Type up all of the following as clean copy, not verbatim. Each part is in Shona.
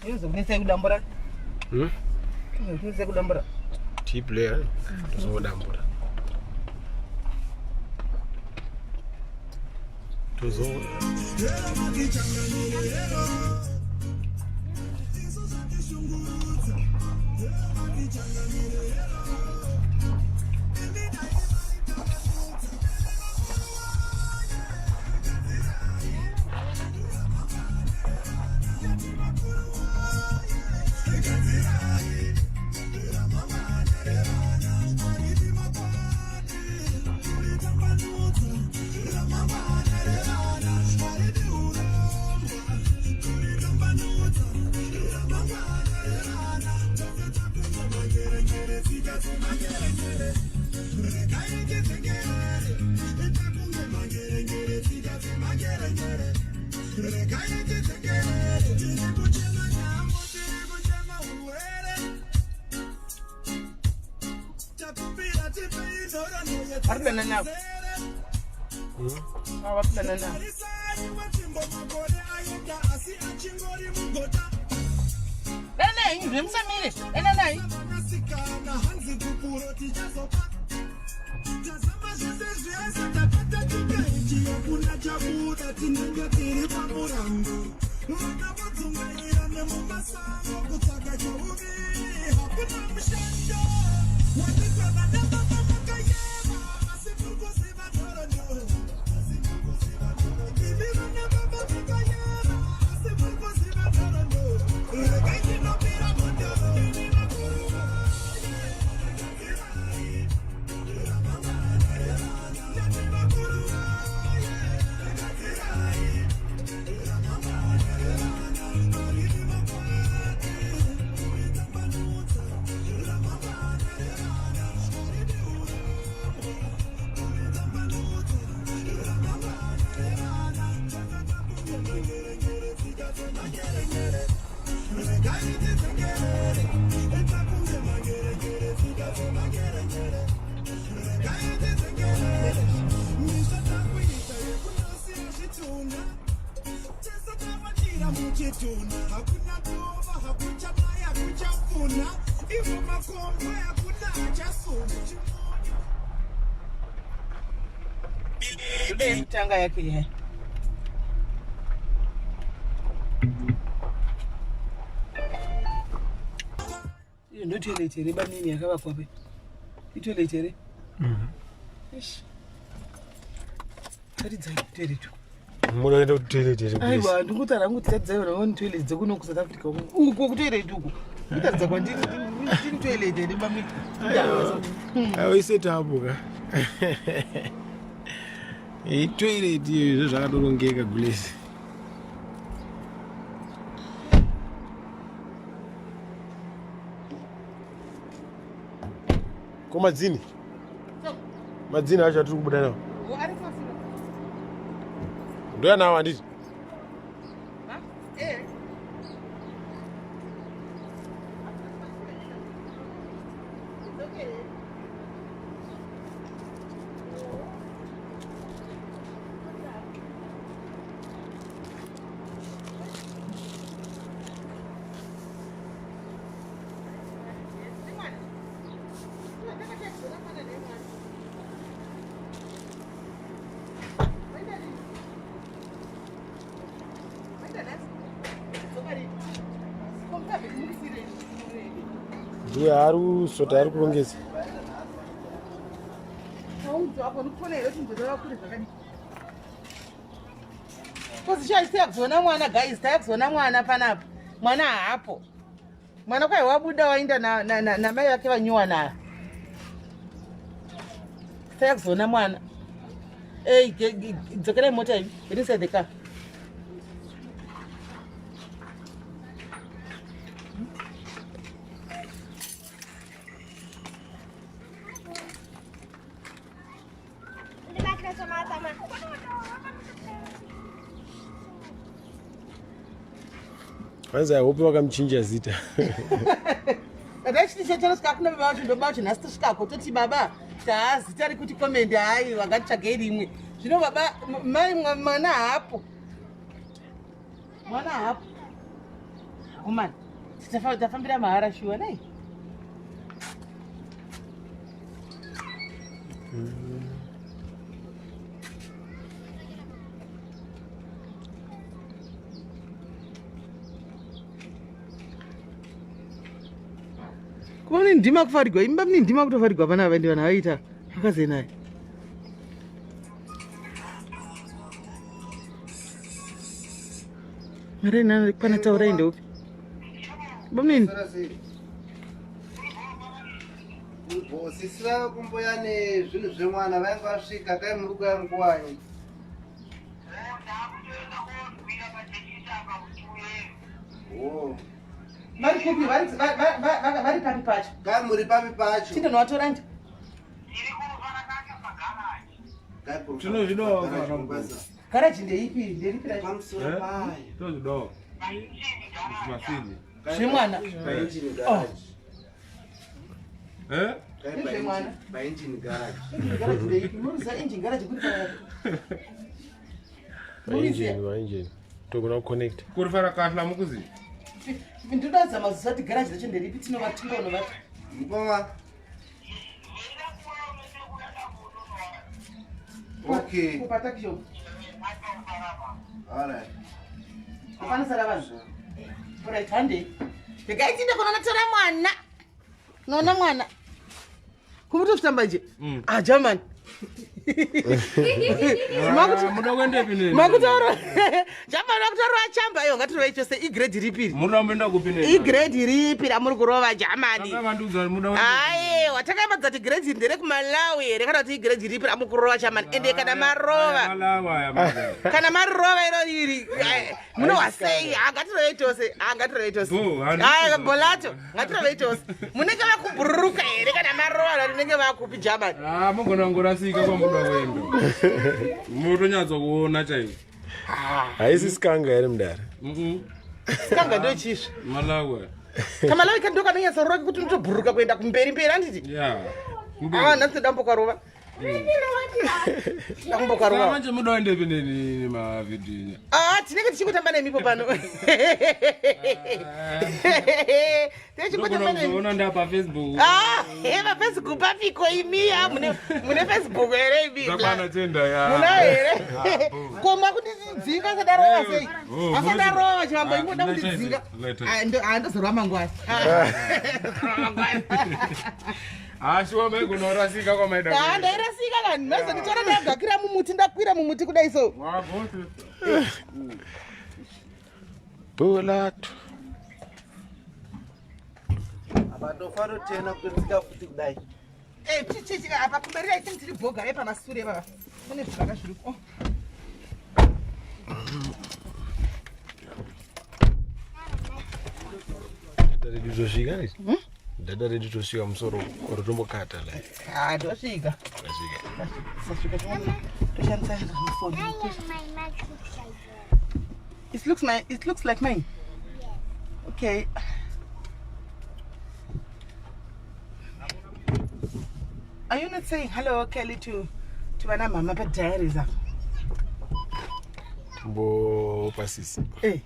Inozokunetsai kudambura? Hmm? Inozokunetsai kudambura? Tiplay, eh? Tozodambura. Tozo. Varikudanana navo. Ava varikudanana navo. Danai, zvemusamire. Dananai. Tanga yake ye. Iyo ndo toilet here bamini yakavakwa pe. Itoilet here? Mhm. Eish. Taridzai toilet. Munoda kuenda kutoilet here? Aiwa, ndikutaura hangu kuti taridzai vanhu vaone toilet dzekuno kuSouth Africa uku. Uko kutoilet uku. Kutaridza kwandiri ndini toilet here bamini. Aiwa iset up ka. Itoilet iyo izvo zvakatorongeka gulesi. Ko madzini? Madzini acho atiri kubuda nawo. Ndoya nawo handiti? Eh. Ndiye ari kusota ari kurongedza. Taya kuzoona mwana guys, taya kuzoona mwana panapa. Mwana haapo. Mwana kwai wabuda wainda namai na, na, na vake vanyuwana. Taya kuzoona mwana. Hey, dzokerai mota iyi. Get inside the car. Kwanza I hope vakamuchinja zita. Ngachitichachanosvika kuna baba vacho, ndoba vacho nhasi tosvikako toti baba taazita rekuti komendi, hayi vangatitsvagei rimwe. Zvino baba mai mwana haapo, mwana haapo. Akomana, tafambira mahara shuwa nai. Kuva mune ndima kufarigwa, imba mune ndima kutofarigwa pana vaende vanhu vaita vakazenayo. Mari nani pana taurai ndeupi? Bamnini. Sisi vava kumboya nezvinhu zvemwana vainge vasvika kai muri kuya nguwai? Vari kupi? Vari papi pacho? Kai muri papi pacho? Tindonovatora ndi. Tinozvidawo. Garaji ndeipi? Nderipi racho? Pamusoro payo. Tinozvidawo. Zvimasini. Zvemwana. Painjini garage. Eh? Kai Nezvemwana. painjini garage. Engine garage ndeipi? Muruza engine garage kuri pakati. Painjini, painjini. Togona kuconnect. Kurifara kahla mukuzi. Ndoda mazuva kuti garage racho nderipi tinovatunga unovati. Mukoma. Okay. Kupatakisho. All right. Hapana sara vanhu. Alright, handei. Regai tiende kunonotora mwana. Noona mwana. Kumutofitamba nje. Ah, German. Muda kuendepi neni? Makutaura. German makutaura chamba iyo ngatirovei chose igrade ripi iri? Muda kumboenda kupi neni? Igrade ripi ramuri kurova Germany? Saka vandiudza kuti muda kuenda. Aiwa, takambadza kuti grade ndere kuMalawi here kana kuti igrade ripi ramuri kurova Germany? Ende kana marova. Malawi aya manje. Kana marova iro iri munohwa sei? Ngatirovei tose, ngatirovei tose. Bo, handi- Aya, bolato, ngatirovei tose. Munenge vakubhururuka here kana marova munenge vakupi Germany? Ah, mugona kungorasika kwamuda kuenda. Motonyatsa kuona chaizvo. Haisi skanga here mudare? Skanga ndo chizvi. Malawi aya. Kamalawi kando kanonyatsa rova kuti unotobhururuka kuenda kumberi mberi handiti? Yeah. Ah, nhasi ndambokarova. Ndambokarova. Manje muda kuendepi neni nemavhidhiyo? Ah, tinenge tichingotamba nemipo pano. Tinenge tichingotamba nemi. Ndogona ndapa Facebook. Ah, pafacebook papiko imi ah, mune Facebook here imi? Zvakwana tenda ya. Muna here? Ko makundidzinga asadarova sei? Oh, Asadarova chivambo Ah, ingoda later, kundidzinga. later. Ah, ah, ndozorwa mangwana. Ah, mangwana. Ah, shuwa maigona kurasika kwamaida. Ah, ndairasika kani. Mazonditora ndagakira mumuti ndakwira mumuti kudai so. Wabose. Bulato. Apa tofano tena kutotsika futi kudai. Eh, chi apa kumberi I think tiri bhoga re pamasure baba. Kune zvivaka zviri. Oh. Data redu tosvika izvi? Data redu tosvika musoro oro tombokata lai. Ah, ndosvika. Tasvika. Sasvika toshandisa foni. My mic looks like yours. It looks like mine. Okay. Are you not saying hello, Kelly, to vana mama pa diaries apa? Tombopa sisi. Eh.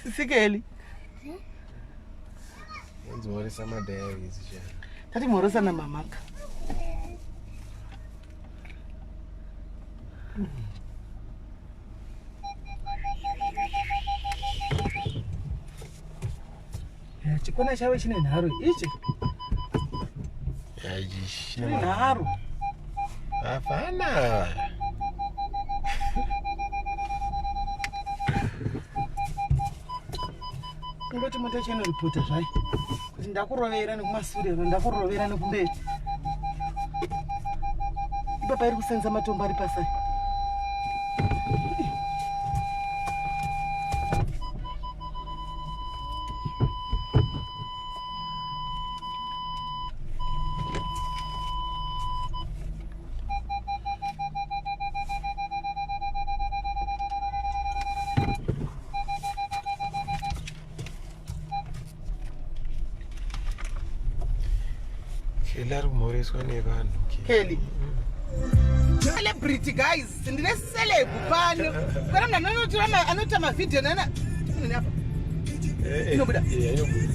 Sisi Kelly. Nzoresa madiaries cha. Tati mhorosa namamaka. Chikona chavo chine nharo ichi. Yaji. Chine nharo. Hapana. Kungoti mota chinoripota zvayo kuti ndakurovera nekumasure ndakurovera nekumberi. Ipapa iri kusenza matombo ari pasai. Kelly ari kumhoreswa nevanhu. Kelly. Celebrity guys, ndine celeb pano. Kana munhu anotora anoita mavhidhiyo nana apa. Inobuda. Inobuda.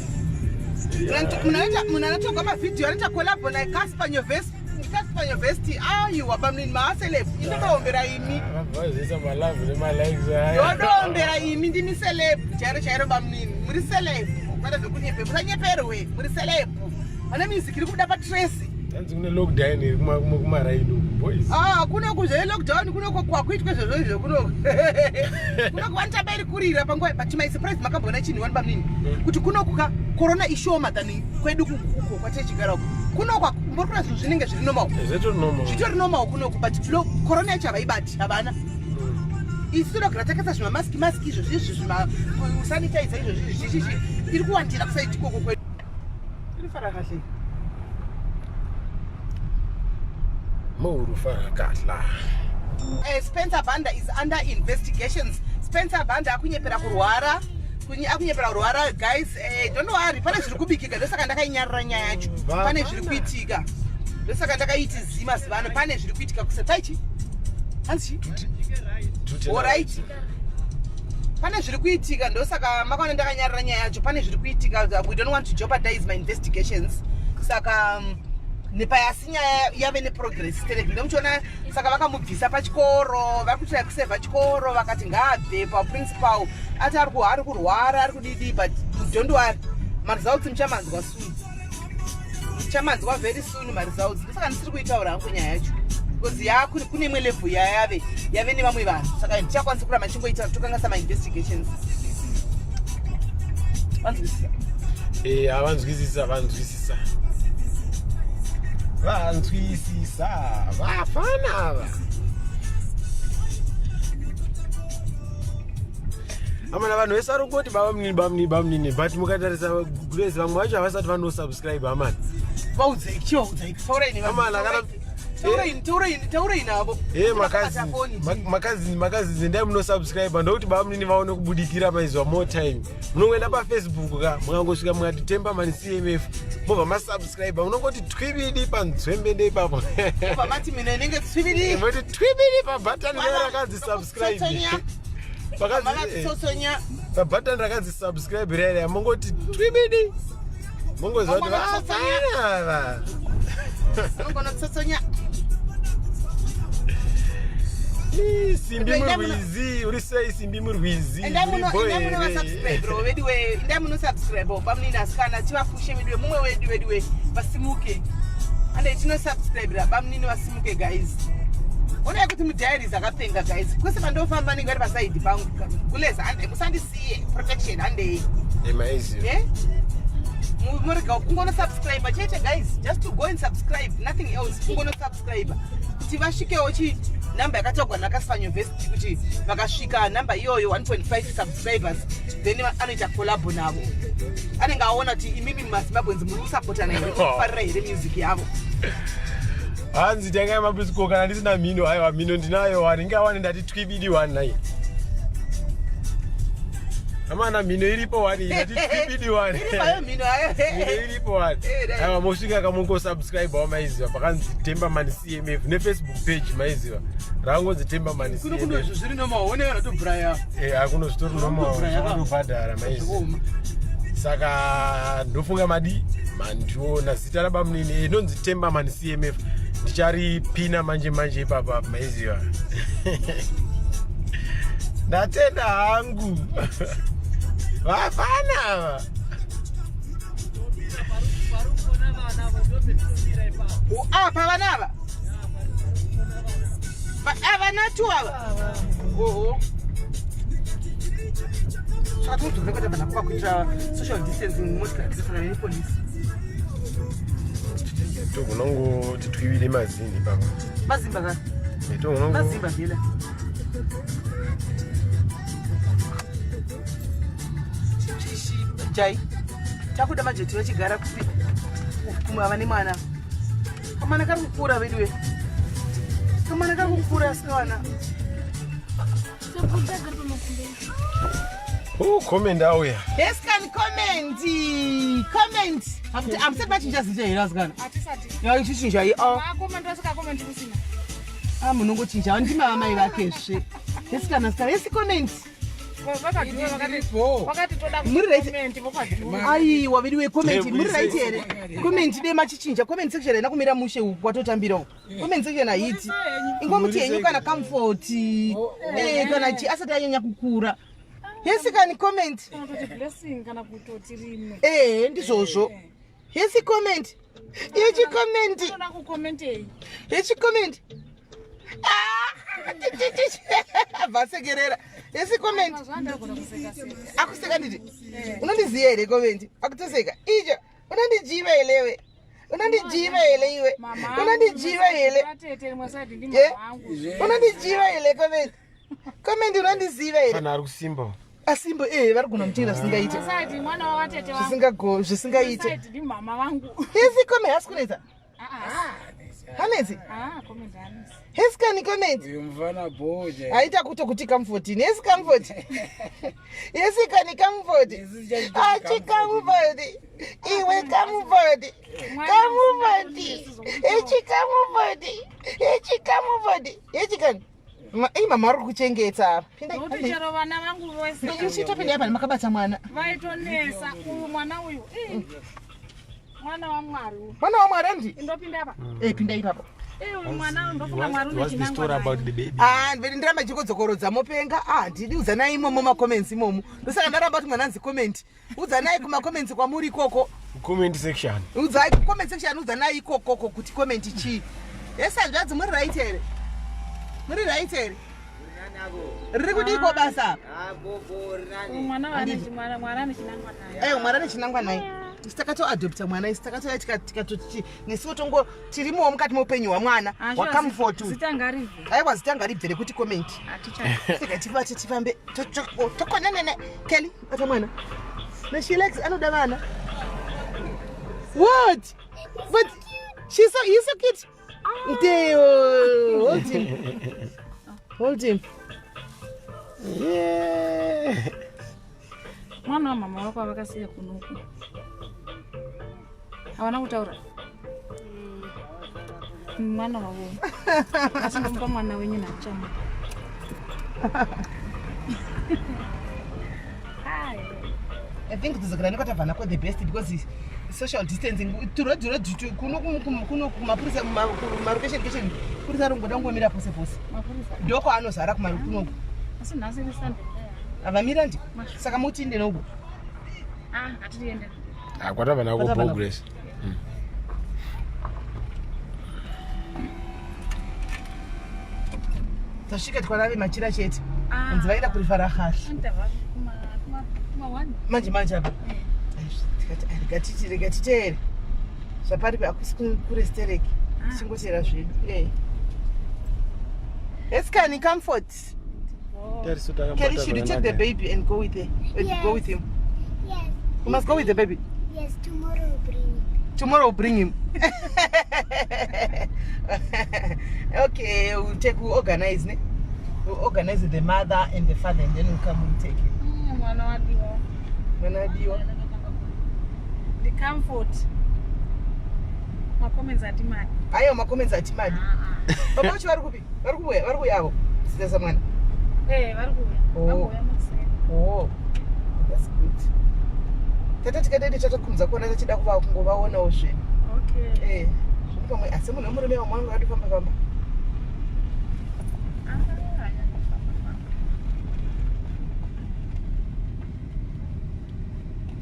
Munhu anotorwa mavhidhiyo anoita collabo na Casper Nyovest. Casper Nyovest aiwa bamnini maaceleb. Indodombera imi. Vazisa malove nemalikes aya. Ndodombera imi ndimi celeb. Chairo chairo bamnini. Muri celeb. Kwete zvekunyepe. Musanyeperwe. Muri celeb. Vane music iri kubuda patrace. Hanzi kune lockdown iri kumaraini uku boys. Ah, kunoku zve lockdown kunoku kwakuitwa izvozvo izvo kunoku. Kunoku vanotamba iri kurira panguva but my surprise makamboona chinhu wani bamnini. Kuti kunoku ka corona ishoma than kwedu kuko kwatechigara uku. Kunoku muri kuona zvinhu zvinenge zviri normal. Zvetori normal. Zvitori normal kunoku but corona yacho havaibati havana. Isu tinogara takaisa zvimamaski maski izvo zvizvi zvima sanitizer izvo zvizvi zvichichi iri kuwandira kusaidi ikoko kwedu. Iri fara kahle. Muru fara kahla. Spencer Banda is under investigations. Spencer Banda akunyepera kurwara. Akunyepera kurwara guys, don't worry, pane zviri kubikika ndosaka ndakainyarara nyaya yacho. Pane zviri kuitika. Ndosaka ndakaiti zima zuva ano pane zviri kuitika kusataichi. Hanzi chi? Alright. Pane zviri kuitika ndosaka makaona ndakanyarara nyaya yacho. Pane zviri kuitika, we don't want to jeopardize my investigations. Saka nepayasi nyaya yave neprogress tereki ndomuchiona saka vakamubvisa pachikoro vari kutsvaya kusevha chikoro vakati ngaabve paprincipal ati ari kurwara ari kudidi but don't worry maresults muchamanzwa soon muchamanzwa very soon maresults ndosaka ndisiri kuitaura hangu nyaya yacho because yakuri kune imwe level yayave yave nevamwe vanhu saka ndichakwanisa kuramba ndichingoita tokangasa mainvestigations vanzwisisa. Havanzwisisa, vanzwisisa. Vanzwisisa. Vafana ava. Amana vanhu vese vari kungoti baba munini baba munini baba munini but mukatarisa Grace vamwe vacho havasati vanosubscribe amana. Vaudzei, chivaudzei, taurai nevanhu. Amana, Taurai navo. Makazi makazi endai munosubscribe ndokuti baba munini vaone kubudikira maiziva more time. Munongoenda paFacebook ka mukangosvika mukati Temperman CMF mobva masubscribe munongoti twibidi panzwembende ipapo. Mobva mati mino inenge tsvibidi. Moti twibidi pabhatani riya rakanzi subscribe. Tsotsonya. Makatitsotsonya. Pabhatani rakanzi subscribe riya riya mongoti twibidi mongoziva kuti Mongotsotsonya. vafana ava. Unogona kutsotsonya. Ii, Simbi Enda murwizi uri sei Simbi murwizi Endai uri muno boy endai muno here? vasubscribe veduwe endai munosubscribe pamunini asikana tivapushe veduwe mumwe wedu veduwe vasimuke ande tinosubscribera bamunini vasimuke guys. Onai kuti mudiaries akapenga guys kwese pandofamba vanenge vari pasaidi pangu kuleza handei musandisiye protection handei. Maiziva. Eh? Murega kungonosubscribe chete guys, just to go and subscribe, nothing else, kungonosubscribe kuti vasvikewo chi namba yakataurwa naCaspar University kuti vakasvika namba iyoyo 1.5 subscribers then anoita collabo navo anenge aona kuti imimi maZimbabweans muri kusapotana here kufarira here music yavo. Hanzi tangai mabisiko kana ndisina mhino aiwa mhino ndinayo wani ingawane ndati twibidi wani nai amana mhino iripo wani ndati twibidi wani. Iripayo mhino ayo. Mhino iripo wani. Dai. Aiwa mosvika kamungosubscribe wamaiziva pakanzi Temperman CMF neFacebook page maiziva rakangonzi Temperman Kuno kuno CMF. zviri normal one vanotobhuraya. Hakuno zvitori normal. Zvinotobhuraya ka. Zvinotobhadhara maiziva. Zvakaoma. Saka ndofunga madi mandiona zita rabamunini inonzi Temperman CMF ndicharipina manje manje ipapa maiziva ndatenda hangu vafana ava. Apa vana ava vana tu ava oho saka tinodzokera kuita vanhu akuva kuitira social distancing motikari dzinofanana nepolisi. Togona kungoti twivire mazini ipapa. Mazimba ka. Togona mazimba vhela. Jai takuda manje tinachigara kupi kumava nemwana kamwana kari kukura veduwe kamwana kari kukura asikavana. Sokudza kari pamakumbo. Oh, comment auya. Yes, can comment. Comment. Hamusati machinja zita here asikana? Hatisati. Ya ichichinja i oh. Makomenti asikakomenti kusina. Ah, munongochinja ndima vamai vake zve. Yes kana sikana. Yes comment. Vakati toda Muri right. kukomenti vokwadhuva. Aiwa vedu comment Eh, muri right here. Comment dai machichinja comment section haina kumira mushe uku kwatotambira uku. Comment section haiti. Ingomuti henyu kana comfort. Eh kana chi asati anyanya kukura. Yes can comment. Kana kutoti blessing kana kutoti rimwe. Eh ndizvozvo. Yes comment. Yes comment. Toda kukomentei. Yes comment. Ah! Vasekerera. Yes comment. Mazuva andagona kuseka seka. Akuseka nditi. Unondiziva here comment? Akutoseka. Icho unondijiva here Unondijiva here iwe? Mama Unondijiva here? Vatete rimwe side ndi Eh? mama vangu. Unondijiva here comment? Comment unondiziva here? Kana ari kusimba. Asimbo eh vari kugona muchengeta zvisingaite. Side mwana wavatete vangu. Zvisingago zvisingaite. Side ndi mama vangu. Hesi comment hasi kunetsa. Ah ah. Hanetsi. Ah, comment hanisi. Hesi kani comment. Uyu mfana bhoja. Aita kutokuti comfort. Hesi comfort. Hesi kani comfort. Achi comfort. Iwe comfort. Comfort. Echi comfort. Echi comfort. Echi kani. Ei mama vari kuchengeta apa. Pindai. Nokuti chero vana vangu vose Ndichitopinda apa makabata mwana. vaitonesa uyu mwana uyu. Ii. Mwana waMwari uyu. Mwana waMwari andi? Indopinda apa. Eh pinda ipapo. Eh, uyu mwana uyu ndofunga Mwari une What's the story chinangwa about naye. the baby? Ah, ndiveti ndiramba ndichikudzokorodza mopenga. Ah, ndidi udzanai imomo macomments imomo. Ndosaka ndaramba kuti mwana anzi comment. Udzanai kumacomments kwamuri ikoko. Comment section. Udzai kucomment section udzanai ikokoko kuti comment chii. Yes, hanzvadzi muri right here? Muri right here? Riri kudiko basa? Uyu mwana wane chimwana mwana ane chinangwa naye. Aiwa mwana ane chinangwa naye. Isu takatoadopta mwana isu takatouya tikatoti nesuwo tongo tirimowo mukati meupenyu hwamwana hwacomfort uyu. Zita ngaribve. Aiwa zita ngaribve rekuti comment. Haticha. Saka tibate tifambe tokonanana Kelly bata mwana. Neshilex anoda vana. What? But she's so he's so cute. Ndeo, hold him. Hold him. Yeah. Mwana wamama wako avakasiya kunoku. Havana kutaura. Mwana wavo. Asi ndomupa mwana wenyu nachamu. I think kudzokera nekwatabva nako the best because social distancing turodhi rodhi kuno kuno kumapurisa kumarokesheni kesheni purisa rongoda kungomira pose pose Mapurisa. ndoko anozara kumarukunoku Asi nhasi iri Sunday. havamira ndi saka mutinde noku Ah, hatiriende. Ah, kwatava nako Kwatava nako. progress. Tasvika tikwanave machira chete. Ah. Hanzi vaida kurifara hasha. Andava kuma kuma kuma one. Manje manje apa. Tikati "Ah, rega titi rega titeere. Zvapari hakusi kure stereki. Tichingoteera zvedu. Eh. Eskani comfort. Tariso takabata Kelly, should you take the zvakanaka. baby and go with her? And Yes. Go with him. Yes. We must go with the baby. Yes, tomorrow we'll bring him. Tomorrow we'll bring him. Okay, we'll take, we'll organize, ne? We'll organize with the mother and the father, and then we'll come and take him. Mwana wadiwa. Mwana wadiwa. The comfort. Macomments atimadi. Aiwa, macomments atimadi. Baba vacho vari kupi? Vari kuuya, vari kuuya avo. Zita mwana. Eh, vari kuuya. Oh. Vambouya makuseni. Oh, that's good. Tata tikadai tatakumza kuona tachida kuva kungovaonawo zvedu. Okay. Eh, zvino pamwe asi munhu wemurume wamwe wangu akatofamba famba. Ah, anyanyofamba famba.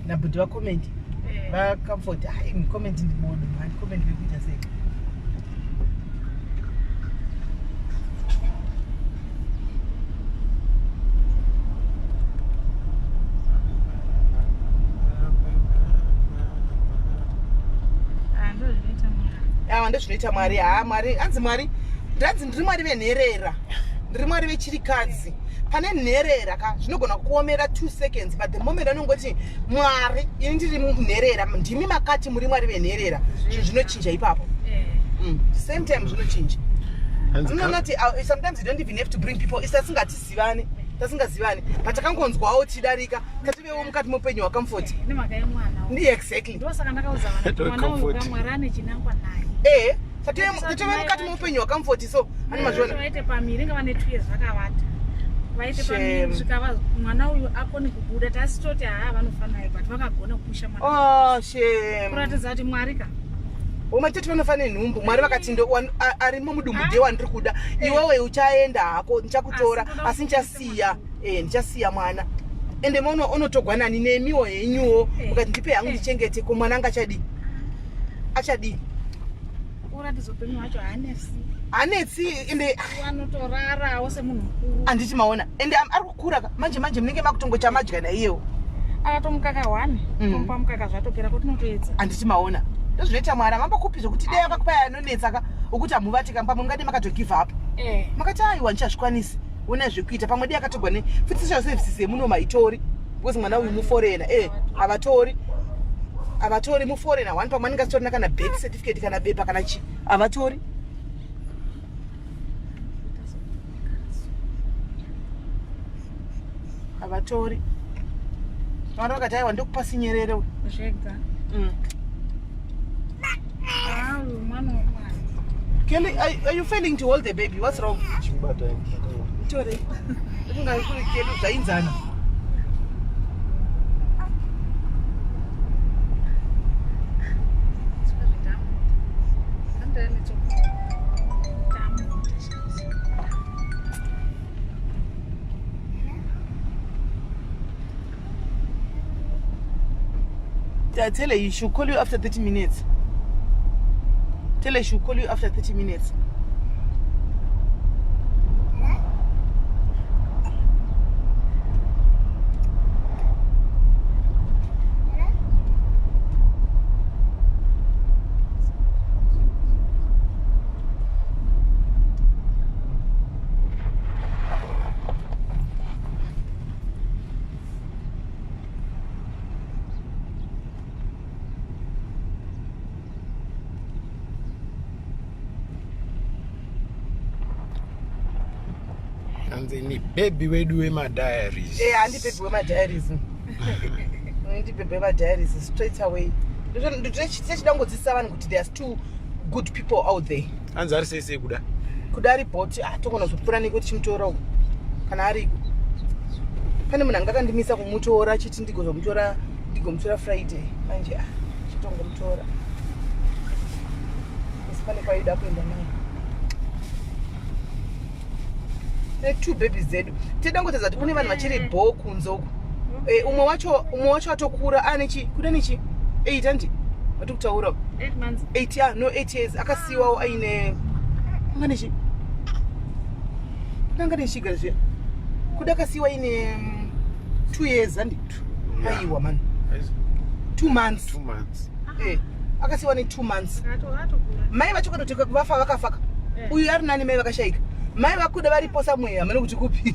Nabhudhi vacomment. Eh. VaComfort, hai comment ndibodo, mhani comment vekuita sei? Ah, ndozvinoita Mwari. Awa ndozvinoita Mwari. Ha Mwari, hanzi Mwari, ndanzi ndiri Mwari venherera. Ndiri Mwari vechirikadzi. Pane nherera ka zvinogona kuomera 2 seconds but the moment anongoti Mwari ini ndiri nherera ndimi makati muri Mwari venherera zvinhu zvinochinja ipapo. Eh. Same time zvinochinja. Hanzi Unoona kuti sometimes you don't even have to bring people isu tasingatizivane. tasingazivani but takangonzwawo tichidarika tativewo mukati meupenyu hwacomfort Nemhaka yemwana. ndi exactly Ndosaka ndakaudza vana kuti mwana uyu Comfort. kamwari ane chinangwa naye. eh tatove mukati meupenyu hwacomfort so ani mazviona Vaite pamiri inga vane 2 years vakavata. Vaite pamiri Shame. kusvika mwana uyu akone kubuda tasitoti haa vanofa naye but vakagona kupusha mwana. oh shame Kuratidza kuti Mwari ka. umatete vanofa nenhumbu mwari vakati arimo mudumbu ndiye wandiri kuda iwewe uchaenda hako ndichakutora Asi ndoda asi ndichasiya eh, ndichasiya mwana ende mono unotogwa nani nemiwo henyuwo Eh. ukati ndipe hangu Eh. ndichengete ko mwana anga achadii achadii Kuratidza upenyu hwacho haanesi. hanetsi ende Anotorarawo semunhu mukuru. handiti maona ende ari kukura ka manje manje munenge makutongocha madya naiyewo Akatomukaka 1 tomupa mukaka zvatopera kuti unotoedza. Handiti maona ndozvinoita mwari amambokupi zvokuti dei akakupai anonetsa ka ukuti hamuvatika pamwe mungade makatogive up Eh. Makati aiwa ndichazvikwanisi ona zvekuita pamwe dei akatogwa ne futi social services yemuno maitori because mwana uyu muforeigner e havatori havatori muforeigner one pamwe anenge asitorina kana birth certificate kana bepa kana chi havatori. Havatori mwari vakati aiwa ndokupa sinyerere uyu. Zvega. Ah, uyu mwana wamwari. Kelly, are you failing to hold the baby? What's wrong? Chimubata. Tore. Kunga kuri Kelly zvainzana. Tell her she should call you after 30 minutes. Tell her she should call you after 30 minutes. Hanzi ni baby wedu wemadiaries. Eh, handi baby wemadiaries. Ndi baby wemadiaries straight away. Ndinochida kungodzidzisa vanhu kuti there's two good people out there. Hanzi ari sei sei kuda? Kuda ripoti, ah, togona kuzopfuura neko tichimutora uku. Kana ariko. Pane munhu anga akandimisa kumutora achiti ndigozomutora ndigomutora Friday. Manje ah, chitongomutora. Asi pane kwaida kuenda naye. Tine two babies dzedu. Tinoda kutadza kuti kune vanhu vachiri bho kunze uku. Eh, umwe wacho atokura ane chi kuda nechi 8 handi vati kutaura 8 months. 8 ah, no 8 years akasiyiwawo aine anga nechi anga nechiga zviya kuda akasiyiwa aine 2 years handi aiwa man 2 months. 2 months. Eh, akasiyiwa ne 2 months. Atokura. Mai vacho katotoka vafa vakafaka. Eh. Uyu ari nani mai vakashayika mai vakuda varipo somewhere hamene kuti kupi.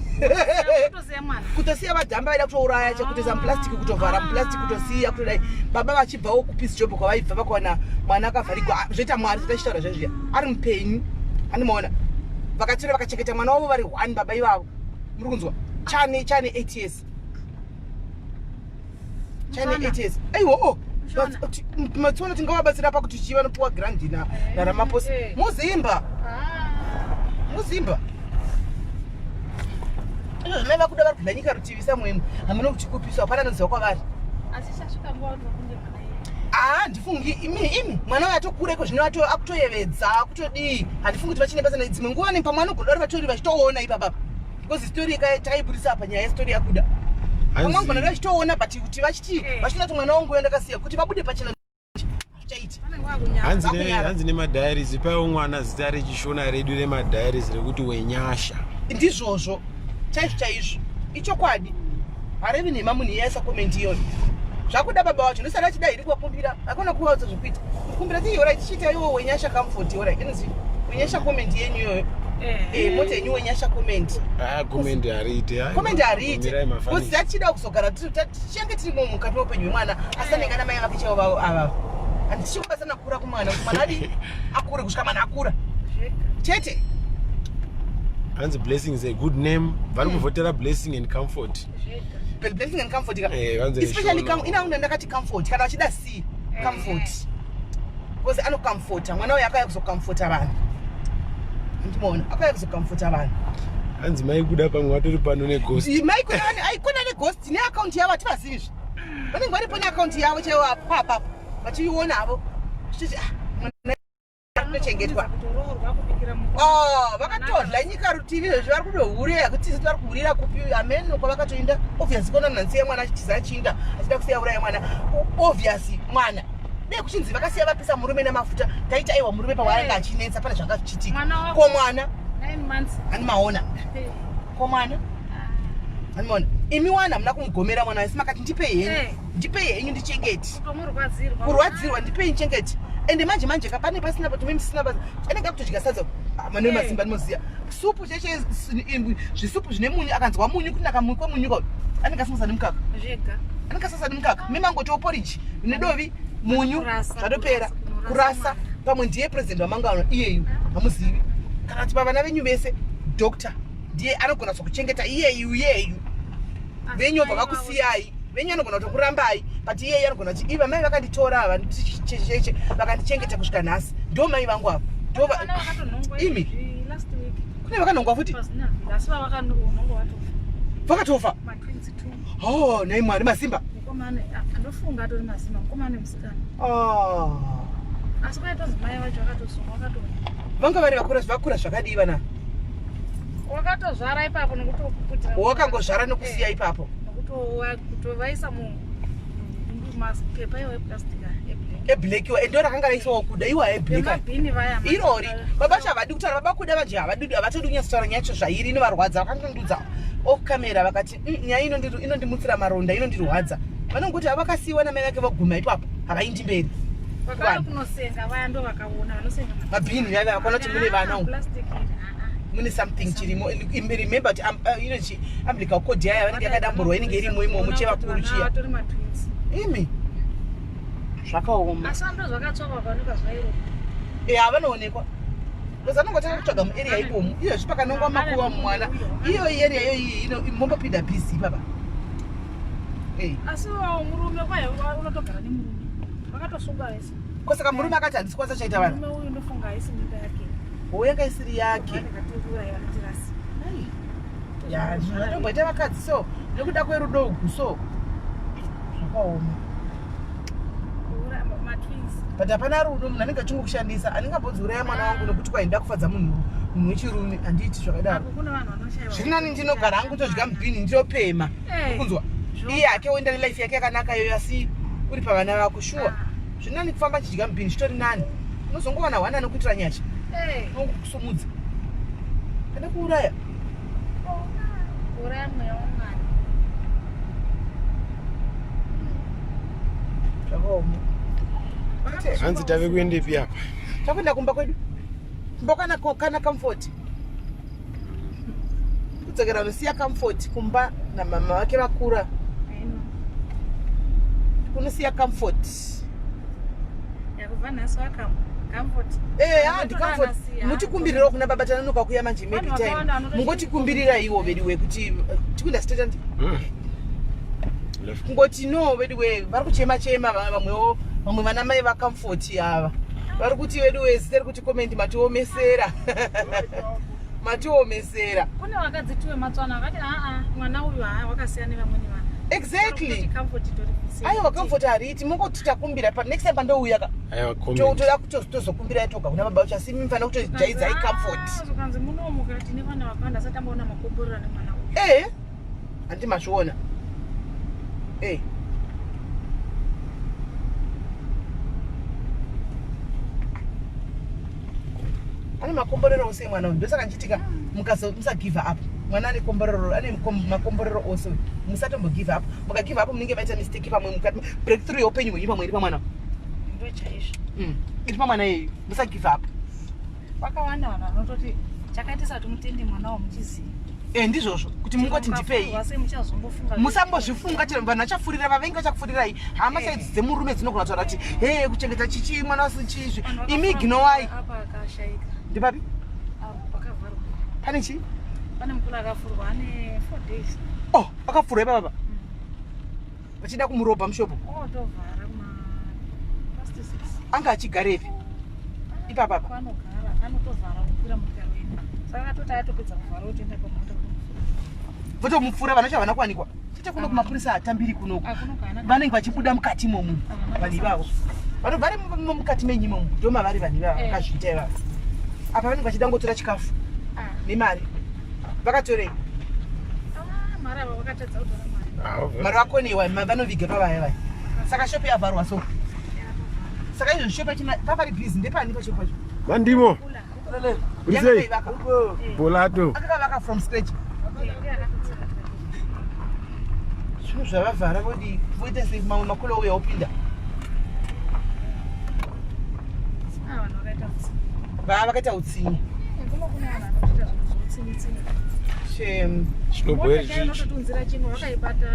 Kutosiya mwana. Kutosiya vadhamba vaida kutouraya chekutoisa muplastic kutovhara muplastic kutosiya kutodai baba vachibvawo kupeace job kwavaibva vakawana mwana akavharigwa. Ah, zvoita mwari zvatachitaura zvezviya ari mupenyu andimaona vakatora vakachengeta mwana wavo vari one baba ivavo muri kunzwa chane chane 8 years chane Mushona. 8 years aiwa o Mushona. matsiona tingavabatsira pakuti chii vanopiwa grant naRamaphosa Eh. muzimba Ah. muzimba izvo zvimai vakuda vari kubva nyika rutivi samwemu hamuna kuti kupiswa hapana anoziva kwavari. Asi chasvika nguva kuti vakunge mwana iye. Haa ndifungi imi imi mwana uyu atokura iko zvino akutoyevedza akutodii handifungi kuti vachine basa dzimwe nguva ne pamwe anogoda vari vatori vachitoona ipapapa because story takaibudisa apa nyaya yestory yakuda pamwe angona vachitoona but kuti vachiti Eh. vachiona kuti mwana wangu uyo ndakasiya kuti vabude pachena hazvichaiti. Vanenge vakunyara. Hanzi Vakunyara. hanzi nemadiaries paiwo mwana zita rechishona redu remadiaries rekuti wenyasha. Ndizvozvo chaizvo chaizvo ichokwadi harevi nhema munhu iye aisa comment iyoyo zvakuda baba vacho ndosati achida hiri kuvakumbira akona kuvaudza zvekuita kukumbira ti alright chiita iwo wenyasha comfort alright inonzi wenyasha comment yenyu iyoyo. Eh. Eh, mota yenyu wenyasha comment. Ah, comment hariite. Comment hariite Mirai mafanisi. because tachida kuzogara tichange tirimo mukati meupenyu hwemwana asi anenge ana mai vake chaivo vavo avavo handichi kubatsana kukura kumwana kuti mwana adi akure kusvika mwana akura Zvega. Chete. Hanzi Blessing is a good name. Vari kuvhotera Blessing and Comfort. Blessing and Comfort ka. Eh, vanzi Especially Shona. ina ndakati Comfort kana vachida C Comfort. Because anocomforta mwana uyu akauya kuzocomforta vanhu. Ndimoona akauya kuzocomforta vanhu. Hanzi mai Kuda pamwe vatori pano neghost. Mai Kuda aikona neghost neakaunti yavo hativazivi. Vanenge varipo neakaunti yavo chaivo apapapo vachiiona havo. Zvichiti ah mwana anochengetwa. Kutoroorwa kubikira Oh, vakatodla nyika rutivi izvezvi vari kudohurira kuti tisi vari kuhurira kupi ameno kwavakatoinda. Obviously kona munhu anosiya mwana achitiza achiinda achida kusiya uraya mwana. Obviously mwana dei kuchinzi vakasiya vapisa murume nemafuta taiti aiwa murume pawaanga achinetsa pane zvanga zvichiitika. Mwana wako. Ko mwana 9 months. Ani maona ko mwana ani maona imi wana hamuna kumugomera mwana asi makati ndipei henyu ndipei henyu ndichengete. Kutomurwadzirwa. Kurwadzirwa, ndipei ndichengete. Ende manje manje ka pane pasina pato musina basa anenge akutodya sadza. Ah, mane masimba ndinoziya supu cheche zvisupu zvine munyu akanzwa munyu kunaka munyu kwemunyu ka anenge asingasa nemukaka. Zvega. Anenge asingasa nemukaka memangotiwo porridge nedovi munyu Kurasa, zvatopera. kurasa, Kurasa mwana. pamwe ndiye president wamangano iyeyu hamuzivi kana kuti pavana venyu vese doctor ndiye anogona kuzokuchengeta iyeyu iyeyu. Asi Venyu vobva mai vavo- vakusiyai venyu anogona kutokurambai but iyeyu anogona kuti iva mai vakanditora ava ndichecheche vakandichengeta kusvika nhasi ndo mai vangu ava ndo Vana vakatonhongwa Imi. izvi last week. Kune vakanhongwa futi? Pasina vhiki, asi vavakanhongwa vatofa. Vakatofa? Matwins 2. Oh nhai Mwari, masimba. Mukomana andofunga atori masimba, mukomana nemusikana. Oh. Asi kwaitonzi mai vacho vakatosungwa vakatofa. Vanga vari vakura vakura zvakadii vana? Wakatozvara ipapo nekutoputira. Wakangozvara nekusiya ipapo. Nekutovaisa mumapepa iwo eplastic eblack. Eblack iwa ndo rakanga raiswawo Kuda iwa eblack. Emabhini vaya. Irori baba vacho havadi kutaura baba Kuda vanje havadi havatodi kunyatsotaura nyaya yacho zvairi inovarwadza vakangondudza off camera vakati nyaya inondimutsira maronda inondirwadza. Vanongoti havakasiyiwa namai vake vaguma ipapo havaindi mberi. Vakauya kunosenga vaya ndo vakaona vanosenga mabhini vaya vakaona kuti mune vana umu. Plastic iri, ah, ah. Mune something chirimo. Remember kuti ino chi umbilical cord yaya vanenge yakadamburwa inenge irimo imomo chevakuru chiya. Vatori matwins. Imi zvakaoma. Asi ndo zvakatsvakwa vakaonekwa zvairo. Eh, havanoonekwa because anongotanga kutsvaga muarea imomo iyozvi pakanongwa makuva mwana iyo area iyoyi mombopinda busy ipapa. Eh. Asi wawo murume kwaye unotogara nemurume. Vakatosunga vese. Kosaka murume akati handisi kwanisa chaita vana. Murume uyu ndofunga haisi nyika yake. Ho yanga isiri yake. Vanenge vanotirasi. Ya zvinotomboita vakadzi so nekuda kwerudo ugu so zvakaoma. Kuura matwins. But hapana rudo munhu anenge achingokushandisa anenge uraya mwana wangu nekuti kwaenda kufadza munhu munhu wechirume handiiti zvakadaro. Apo kune vanhu vanoshayiwa. Zviri nani ndinogara hangu todya mubhini ndinopema. Eh. Kunzwa iye hake oenda nelife yake yakanaka iyoyo asi uri pavana vako shuwa. Zviri nani kufamba chidya mubhini zvitori nani unozongowana hwana anokuitira nyasha. Eh. Unongokusumudza kana kuuraya. Kuuraya mweya wamwana. Zvakaoma. Hanzi tave kuendepi apa? Takuenda kumba kwedu kumba kana Comfort kudzokera unosiya Comfort kumba namama vake vakura. Aino. Kunosiya Comfort. Yakubva nhasi wakam. Comfort. Eh, handi Comfort mutikumbirirawo kuna baba tanonoka kuya manje maybe Vanhu time vakawanda vanotochi- mungotikumbirira iwo veduwe kuti tikuenda straight andi Left. Kungoti no veduwe vari kuchema chema vamwewo vamwe vana mai vaComfort ava vari kuti veduwe zita rekuti comment matiomesera matiomesera. Kune vakadzi tuwe matswana vakati aa mwana uyu haa wakasiyana nevamweni vana. Exactly. Comfort itori Aiwa Comfort hariti mungoti takumbira pa next time pandouya ka Aiwa comment. Toda kutozokumbira toga kuna baba vacho asi mifana kutojaidzai Comfort. Zvikanzi munomuka tine vana vakawanda asati amboona makomborero nemwana uyu. Eh handi mazviona eh ane makomborero ose mwana uyu ndosaka ndichitika musagive up. Mwana ane komborero ane makomborero ose uyu musatombogive up. Mukagive up munenge maita mistake pamwe mukati breakthrough yeupenyu hwenyu pamwe iri pamwana. Ndo chaizvo. Iri pamwana iyeyu musagive up. Vakawanda vanhu vanototi chakaitisa kuti mutende mwana wamuchiziva. Eh, ndizvozvo kuti mungoti ndipei. Wase muchazombofunga. Musambozvifunga chero vanhu vachafurira vavengi vachakufurirai hama saidzi dzemurume dzinogona kutaura kuti he kuchengeta chichi mwana wasi chizvi Vanhu imi vakafamba ignowai. apa akashaika. Ndipapi? Apo pakavharwa. Pane chii? Pane mukuru akafurwa ane 4 days. Oh, akafurwa ipapa. Vachida kumurobha mushopo. Otovhara kuma past 6. Anga achigarepi? Ipapa apa. Panogara anotovhara kukwira motokari oenda. Saka akatoti atopedza kuvhara otoenda pamota. Votomupfura vanhu vacho havana kuwanikwa. Chete kuno kumapurisa hatambiri kunoku. Akunogana. Vanenge vachibuda mukati imomu. Vanhu ivavo. Vanhu vari mukati menyu imomu. Ndomavari vanhu ivavo vakazviita ivavo. Apa vanenge vachida kungotora chikafu nemari. Vakatorei? Ah, mari ava vakatadza kutora mari. Mari vakonewa vanoviga pavaya vaya. Saka shopu yavharwa so. Saka izvo shopu yachina papari busy ndepani pashopu pacho? Mandimo. Uri sei? Yakaivaka. Bolato. Akakavaka from scratch. Zvinhu zvavavhara vodi voita sei mamwe makolo ouya opinda. Ah, vanhu vakaita utsinye. Vaa vakaita utsinye. Kuno kune vanhu vanotoita zvinhu zvoutsinye-tsinye. Shem. Mota chaiyo inototiunzira chimwe vakaibata.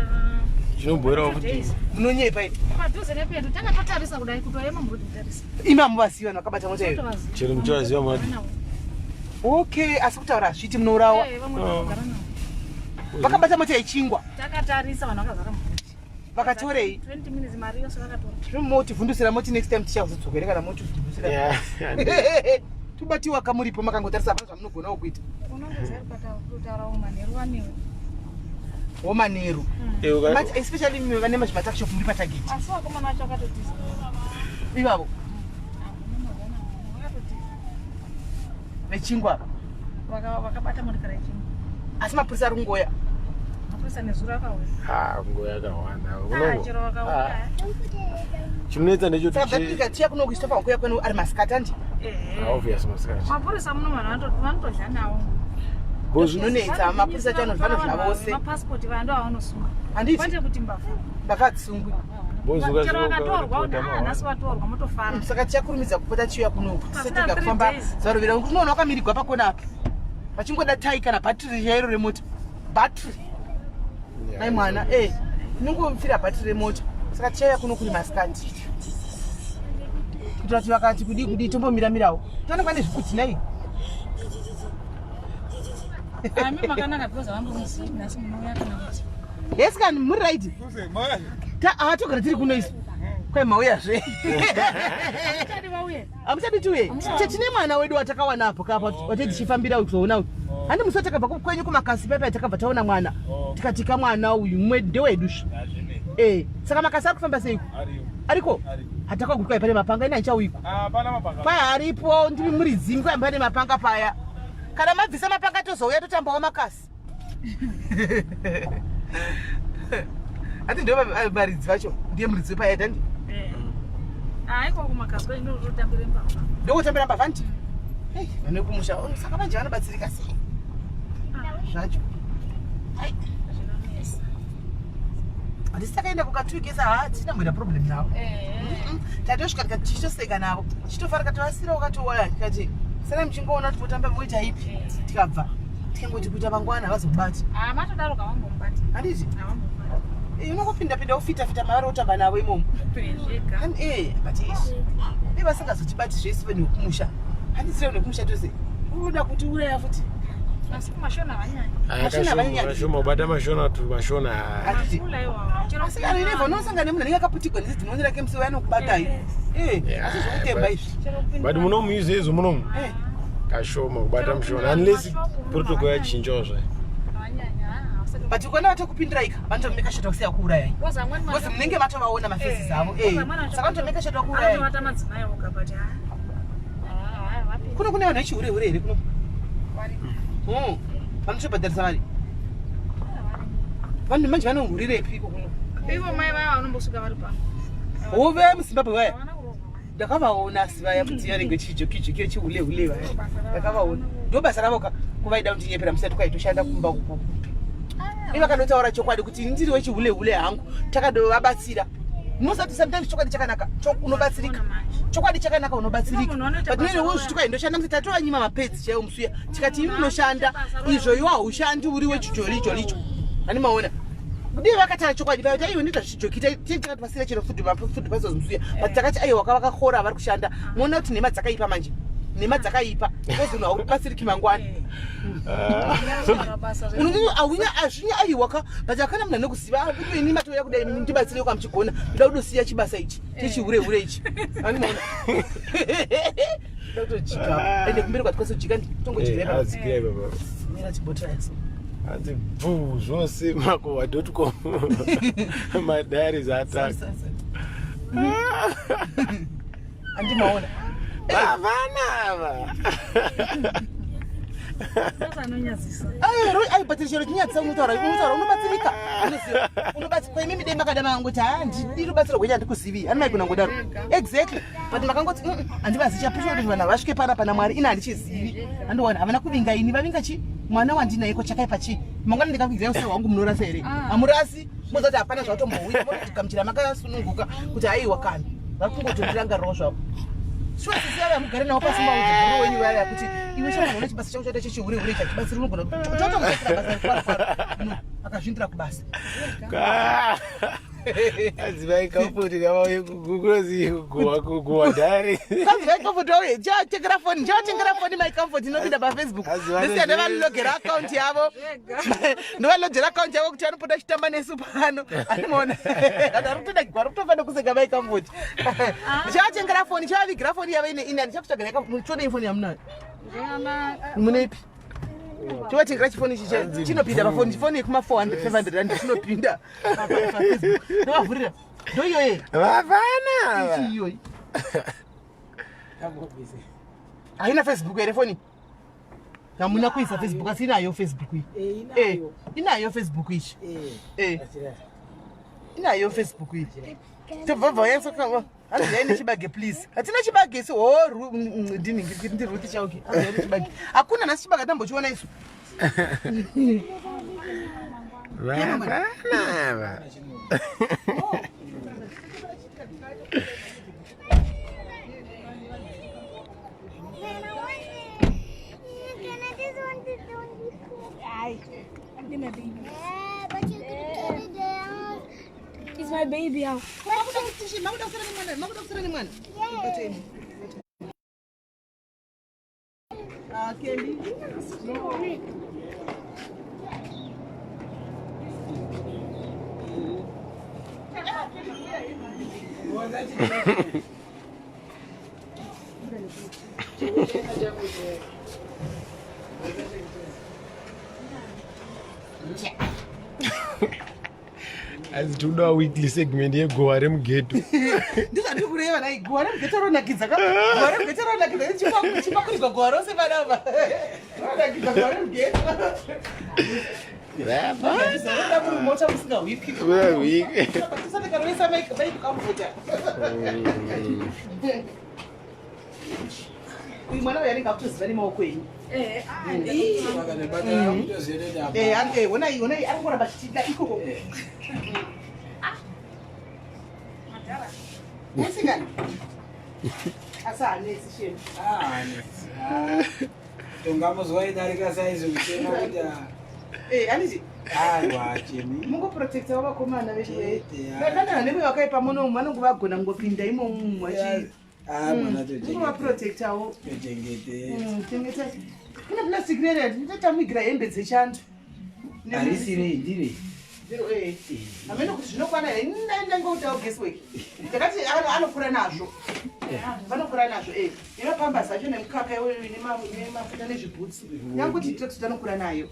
Chinobhoerawo futi. Days. Munonyepa imi. Padhuze nepedu tanga totarisa kudai kutoema murodi kutarisa. Imi hamuvazivi vanhu vakabata mota iyo. Totovaziva. Chero muchivaziva mati. Okay, asi kutaura hazviiti munourawa. Eh, vamwe vanogara navo. Vakabata mota yechingwa. Takatarisa vanhu vakazara murodi. Vakatorei? 20 minutes mari yose vakatora. Zvino motivhundusira moti next time tichazodzokera kana motivhundusira. Yeah. Tobatiwa kamuripo makangotarisa hapana zvamunogonawo kuita. Unongoziva kutaura manheru vanewe. Womanheru. Eh, Mati especially imi vane mazvimatakishopu muri patageti. Asi vakomana vacho vakatotiza. Ivavo Vakatotiza. vechingwa ava. Vakabata motikari yechingwa. Asi mapurisa ari kungoya. Mapurisa nezuro akauya. Ah, nguva yakawanda. Ah, Unongo. chero vakauya. Chinonetsa Saka ndechoti zvatika tiya kuno kuchitofa kuya kwenu ari masikati andi. Ehe. obvious masikati. Mapurisa muno vanhu vanotodya nawo. Because Zvinonetsa mapurisa acho vanodya vose. Mapasipoti vaya ndo avanosunga. Handiti Kwete kuti mbavha. mbavha hadzisungwi. Bozuka Chero vakatorwa zvinokapota ah, nhasi vatorwa motofara. Saka tichakurumidza kupota tichiuya kunoku. Pasina Tisatega three kufamba days. zuva rovira. Unoona wakamirigwa pakona apa. Vachingoda tai kana bhatiri chairo remota. Bhatiri. Mai mwana, eh, inongofira bhatiri remota. Saka tichauya kuno kuri masikati. Kuitira kuti vakati kudii kudii tombomiramirawo. Toonekwa pane zvikuti nhai. Ami makanaka because havambomuzivi nhasi munouya kana kuti. Yes kani muri right. Ta ah togara tiri kuno isu. Kwai mauyazve. Hamuchadi vauye. Hamuchadi tiuye. Tine mwana wedu watakawana apo kapa watei tichifambira kuzoona uyu. Handi musi watakabva kwenyu kumakasi paipai takabva taona mwana. Tikati kamwana uyu mumwe ndewedu zve. Eh, saka makasi ari kufamba seiko? Ariko? Hatakagukai pane mapanga ina ichauiko. Paya aripo ndiri muridzi kwai pane mapanga paya. Kana mabvisa mapanga tozouya totambawo makasi. Hati ndo varidzi vacho ndiye muridzi wepaya tandi. Eh. Ah, iko kumakasi kwenyu ndototambira mbavha. Ndokutambira mbavha nti. Hey, vane kumusha oh, saka manje vanobatsirika sei? Zvacho. Ai, Zvinonetsa. handisi takaenda kukatukesa ha tisina kumboita problem navo. Eh. Tatosvika tikati tichitoseka navo. Tichitofara tikati wakatowaya tikati sara muchingoona kuti motamba moita ipi tikabva tikangoti kuita mangwana havazobati. Ah, matodaro kavambomubati. Handiti? Havambomubati. Eh, unongopinda pinda wofita fita mavari wotamba navo imomo. Zvega. Eh, but ishi. Dai vasingazotibati zvese vanhu vekumusha. Handisire vanhu vekumusha tose. Unoda kuti uraya futi. Asi kumashona havanyanyi. Mashona havanyanyi. Mashona ubata mashona tu mashona. Handiti? Makula iwawa. Chero Asi kana inevha unosangana nemunhu anenge akaputigwa nezidhimoni rake musi uya anokubatai. Eh, Yeah, asi zvekutemba but- izvi. Chero kupinda. But munomu izvezvo munomu Eh, kashoma kubata mushona unless protocol yachinjawo zvayo. Havanyanyi. Ah, havasati. but ukaona vatokupindirai ka vanotomeka shata kusiya kuurayai. Because amweni Because munenge matovaona mafaces avo. Eh, saka vanotomeka shata kuurayai. Anotovata madzimai oga but ah. Ah, vapinda. Kuno kune vanhu vechihure-hure here kuno? Variko. Vanotobhadharisa mari. Vanhu manje vanohurirepi iko kuno? Ivo mai vaya vanombosvika vari pano. Hove muZimbabwe vaya. Havana kurohwa. Ndakavaona asi vaya kuti vanenge chijokijoki chihule-hule vaya. Ndakavaona. Ndo basa ravo ka kuvaida kundinyepera musati kwaitoshanda kumba uko. Ivo vakanotaura chokwadi kuti ini ndiri wechihule-hule hangu takadovabatsira. Musati sometimes chokwadi chakanaka unobatsirika. Ona manje. Chokwadi chakanaka unobatsirika. Munhu anoita But basa nene ravo. wozviti kwai ndoshanda musati tatovanyima mapedzi chaiwo musuya. Tikati imi munoshanda izvo iwo haushandi uri wechijolicho licho. Hani maona. Dai vakataura chokwadi paya kuti aiwa ndoita zvichijoki takati vasira chero food food parcels musuya. But takati aiwa vakakora vari kushanda. Muona kuti nhema dzakaipa manje. Nhema dzakaipa because unhu haubatsiriki mangwana. Aunya azvinya aiwa ka but akana munhu anokuziva ah, kuti ini matouya kudai ndibatsire kwa muchigona ndoda kutosiya chibasa ichi chechihure hure ichi. Anoona. Ndoda kutojika. Ende kumberi kwatikwanisa kujika tongojigira Eh, adzikirai baba. Mira chibotara so. Hanzi bvuu zvose makuhwa dot com. Madiaries attack. Andimaona. Vavana ava. Ai but chero chinyadzisa unotaura unotaura unobatsirika. Unoziva unobatsirika imimi dai makada mangoti ha ndidi rubatsiro rwenyu handikuzivi. Ani maigona ngodaro. Exactly. But makangoti handivazi chapusha kuti vanhu vasvike pana pana Mwari ini handichizivi. Andiwana havana kuvinga ini vavinga chi mwana wandinaye ko chakaipa chii? Mangwana ndikakuigirai usiku hwangu munorasa here? Hamurasi. Moziva kuti hapana zvatombouya motogamuchira makasununguka kuti aiwa kani vari kungotondirangarirawo zvavo. Shuwa sisi vaya mugare navo pasi maudze bhuru wenyu vaya kuti iwe shamwari une chibasa chako chaita chechihure hure chachibatsiri unogona totomubatsira basa rekufarafara no akazvindira kubasa. Adzimai comfort ngavauye kunozi kuguwa dhari. Adzimai comfort vauye chatengera foni chatengera foni mai comfort inopinda pafacebook. Ndisiya ndavalogera account yavo. Ndovalogera account yavo kuti vanopota chitamba nesu pano. Anoona. Ari kutoda gwara kutofa nekuseka mai comfort. Chatengera foni chavavigira foni yavo ine ine handichakutsvagira muchiona ifoni yamunayo. Mune ipi? Chovatengera chifoni ichi chinopinda pafoni chifoni yekuma 400 500 rand chinopinda. Ndovavhurira. Ndoiyoye. Vavana ava. Iyoyi. Haina Facebook here foni? Hamuna kuisa Facebook asi inayo Facebook iyi. Eh, inayo Facebook ichi. Eh. Inayo Facebook iyi. Tobva yasoka hanzi yaine chibage please. Hatina chibage isu. Ho ndini ndiruti chauki. Hanzi yaine chibage. Hakuna nhasi chibage tambochiona isu. Vavana ava. Can I just want to do this? Yeah, but you could get it down. It's my baby out. Makuda kusara nemwana, makuda kusara nemwana. Yeah. Ah, Kelly. Hanzi tikuda weekly segment yegowa remugeto. Ndizvandiri kureva nai guwa remugeto ronakidza ka guwa remugeto ronakidza chipakurirwa guwa rose panapa ronakidza guwa remugeto roda muri mota musingahwipwi tisati karovesa maikukamfuta uyu mwana uyu anenge akutoziva nemaoko enyu. Eh, honai honai ari kungoramba achitida ikoko. Musikana. Asi haanetsi shame. Tungamuzwa idarika saizi kuchema kuti Eh, handiti aiwa chemi. mungoprotecta vakomana vedu. Chete, ah. Kana nemwe vakaipa munomu vanonge vagona kungopinda imomu vachi. Ah, mwana tochengete. Mungovaprotectawo. Tochengete. Chengeta. Kuna plastic rere tinotamugira hembe dzechando. Harisirei ndire. Zero eh. Hameno kuti zvinokwana here ndangoitawo guesswork. Ndakati anokura nazvo. Vanokura nazvo eh. Nemapamba acho nemukaka iwoyo nemafuta nezvibhutsu. Nyange kuti toti tanokura nayo.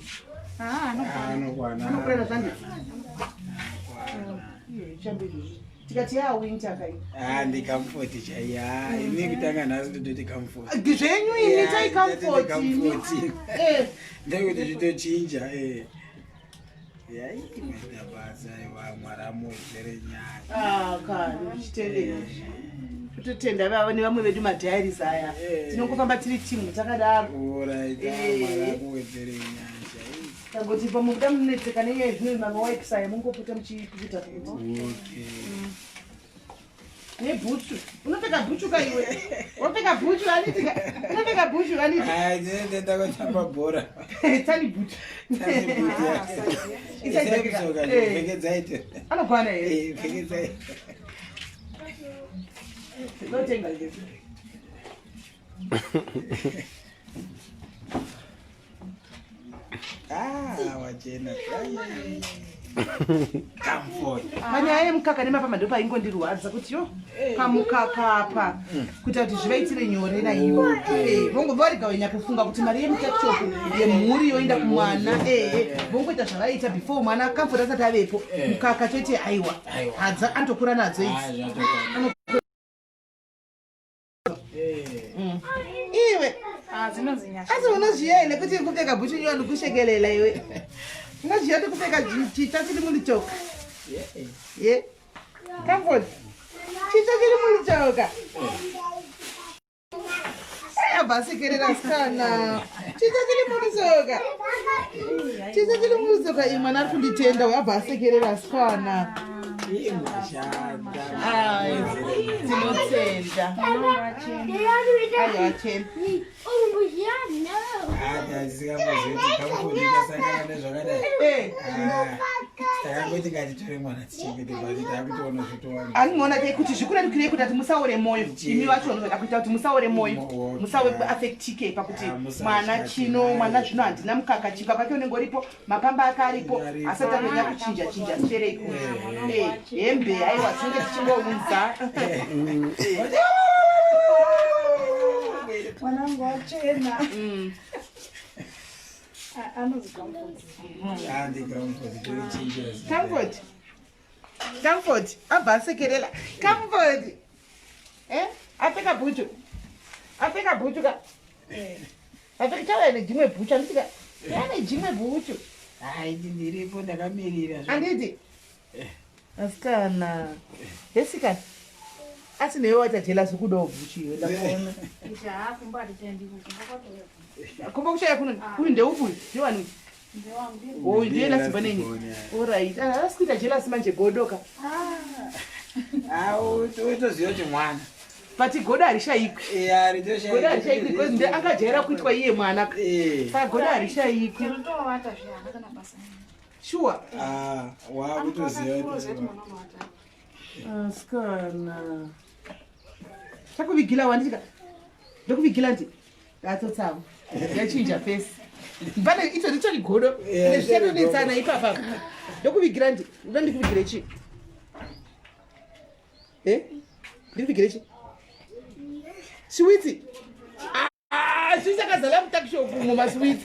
Anokwana. Anokura nazvo handi. Iye chambe izvozvi. Tikati yaa winter kai. Ah, ndi comfort chaiya. Ini kutanga nhasi ndototi comfort. Zvenyu ini Yeah, tai comfort ini. comfort. Eh. Ndekuti zvitochinja eh. Yai maita basa aiwa Mwari amuwedzere nyasha. Ah, kani chitendera. Kutotenda vava nevamwe vedu madiaries aya. Eh. Tinongofamba tiri timu takadaro. Alright, Eh. Mwari amuwedzere nyasha. Tangoti pamukuda munetseka nenyaya yezvino mawipes aya mungopota muchipukuta pukuta. Okay. Nebhutsu. Unopfeka bhutsu ka iwe? Unopfeka bhutsu aniti ka? Unopfeka bhutsu aniti? Ai, ndinoenda kotamba bhora. Tani bhutsu. Tani bhutsu, yeah. Isai Isai Eh. pfekedzai to. Anokwana here? Eh, pfekedzai. Ndotenga. Ah, wachena. Comfort. Panyaya yemukaka nemapama ndopaingondirwadza kuti yo pamukaka apa kuita kuti zvivaitire nyore naivo. Vongo varega wenya kufunga kuti mari yemutakshop yemhuri yoenda kumwana. Ehe, vongoita zvavaita before mwana Comfort asati avepo. Mukaka chete, aiwa. Aiwa. Hadza anotokura nadzo idzi. Ah, zvatokwana. Iwe. Ah, dzinonzi nyasha. Asi unozviya here kuti kupfeka bhuchu nyowani kushekelela? Iwe unozviya kuti kupfeka chita chiri mulitsoka ye Comfort, chita chiri mulitsoka, abva asekerera sikana. Chita chiri mulitsoka, chita chiri mulitsoka. Iyi mwana ari kunditenda uyo, abva asekerera sikana. Imashanda. Ai, tinotenda. Aiwa, achena. Hata Comfort ichasangana nezvakadai. Takangoti ngatitore mwana tichengete, but takutoona zvotowanda. Andiona ke kuti zvikurerukirei kuti ati musaore mwoyo. Imi vacho vanozoda kuita kuti musaore mwoyo, musawe affectike pakuti Ah, musa- mwana chino, mwana zvino handina mukaka. Chingwa pake unenge uripo, mapamba ake aripo. Aripo. Asati amenya kuchinja chinja siterei hembe. Aiwa, tinenge tichingounza. Mwanangu wachena. Anonzi Comfort. Handi Comfort, toichinja. Comfort, Comfort abva asekerela. Comfort, apfeka bhuchu, apfeka bhuchu ka, apfeka. Chauya nejimwe bhuchu, anditika ya nejimwe bhuchu. Hai, ndiripo ndakamirira. Handiti asikana hesikana, asi newe waita jealous kudawo bhuchu iwe, ndakuona. Ita kumba hatichaendi, kumba kwatouya. Kumba kuchaya kuno. Uyu ndeupi? Uyu ndewani? Ndewangu. Uyu ndiye last born enyu? Alright, asi kuita jealous manje, godoka. Utoziva kuti mwana. But godo harishayikwi. Godo harishayikwi because nde akajaira kuitwa iye mwana, saka godo harishayikwi. Tinotovata zve, haana kana basa. Sure. Wakutoziva Anotoziva kuti kuti mwana unovata. Asikana, chakuvigila wanditika, ndokuvigila ndi datsotsamo yachinja face. Pane icho ndichori godo. Ende zvichatonetsana ipapa. Ndokuvigira ndi ndoda ndikuvigire chi? Ndikuvigire chi? Sweets. Sweets akazala mutuckshop umo, masweets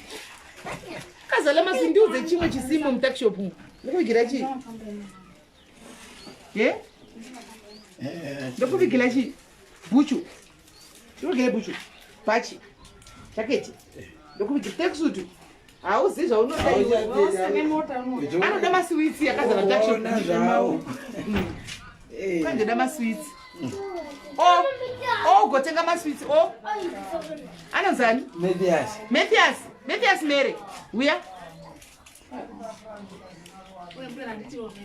akazala masweets. Ndiudze chimwe chisimo mutuckshop umo. Ndikuvigira chi? Ye, ndokuvigira chi? Bhuchu, ndikuvigire bhuchu, bhachi, jaketi, ndokuvigira tracksuit. Hauzivi zvaunoda iwe. Wose nemota uno. Anoda masweets, akazara mutuckshop. Ona zvawo. Kandoda masweets. O ugotenga masweets. O anonzani? Mathias. Mathias, Mathias Mere, uya.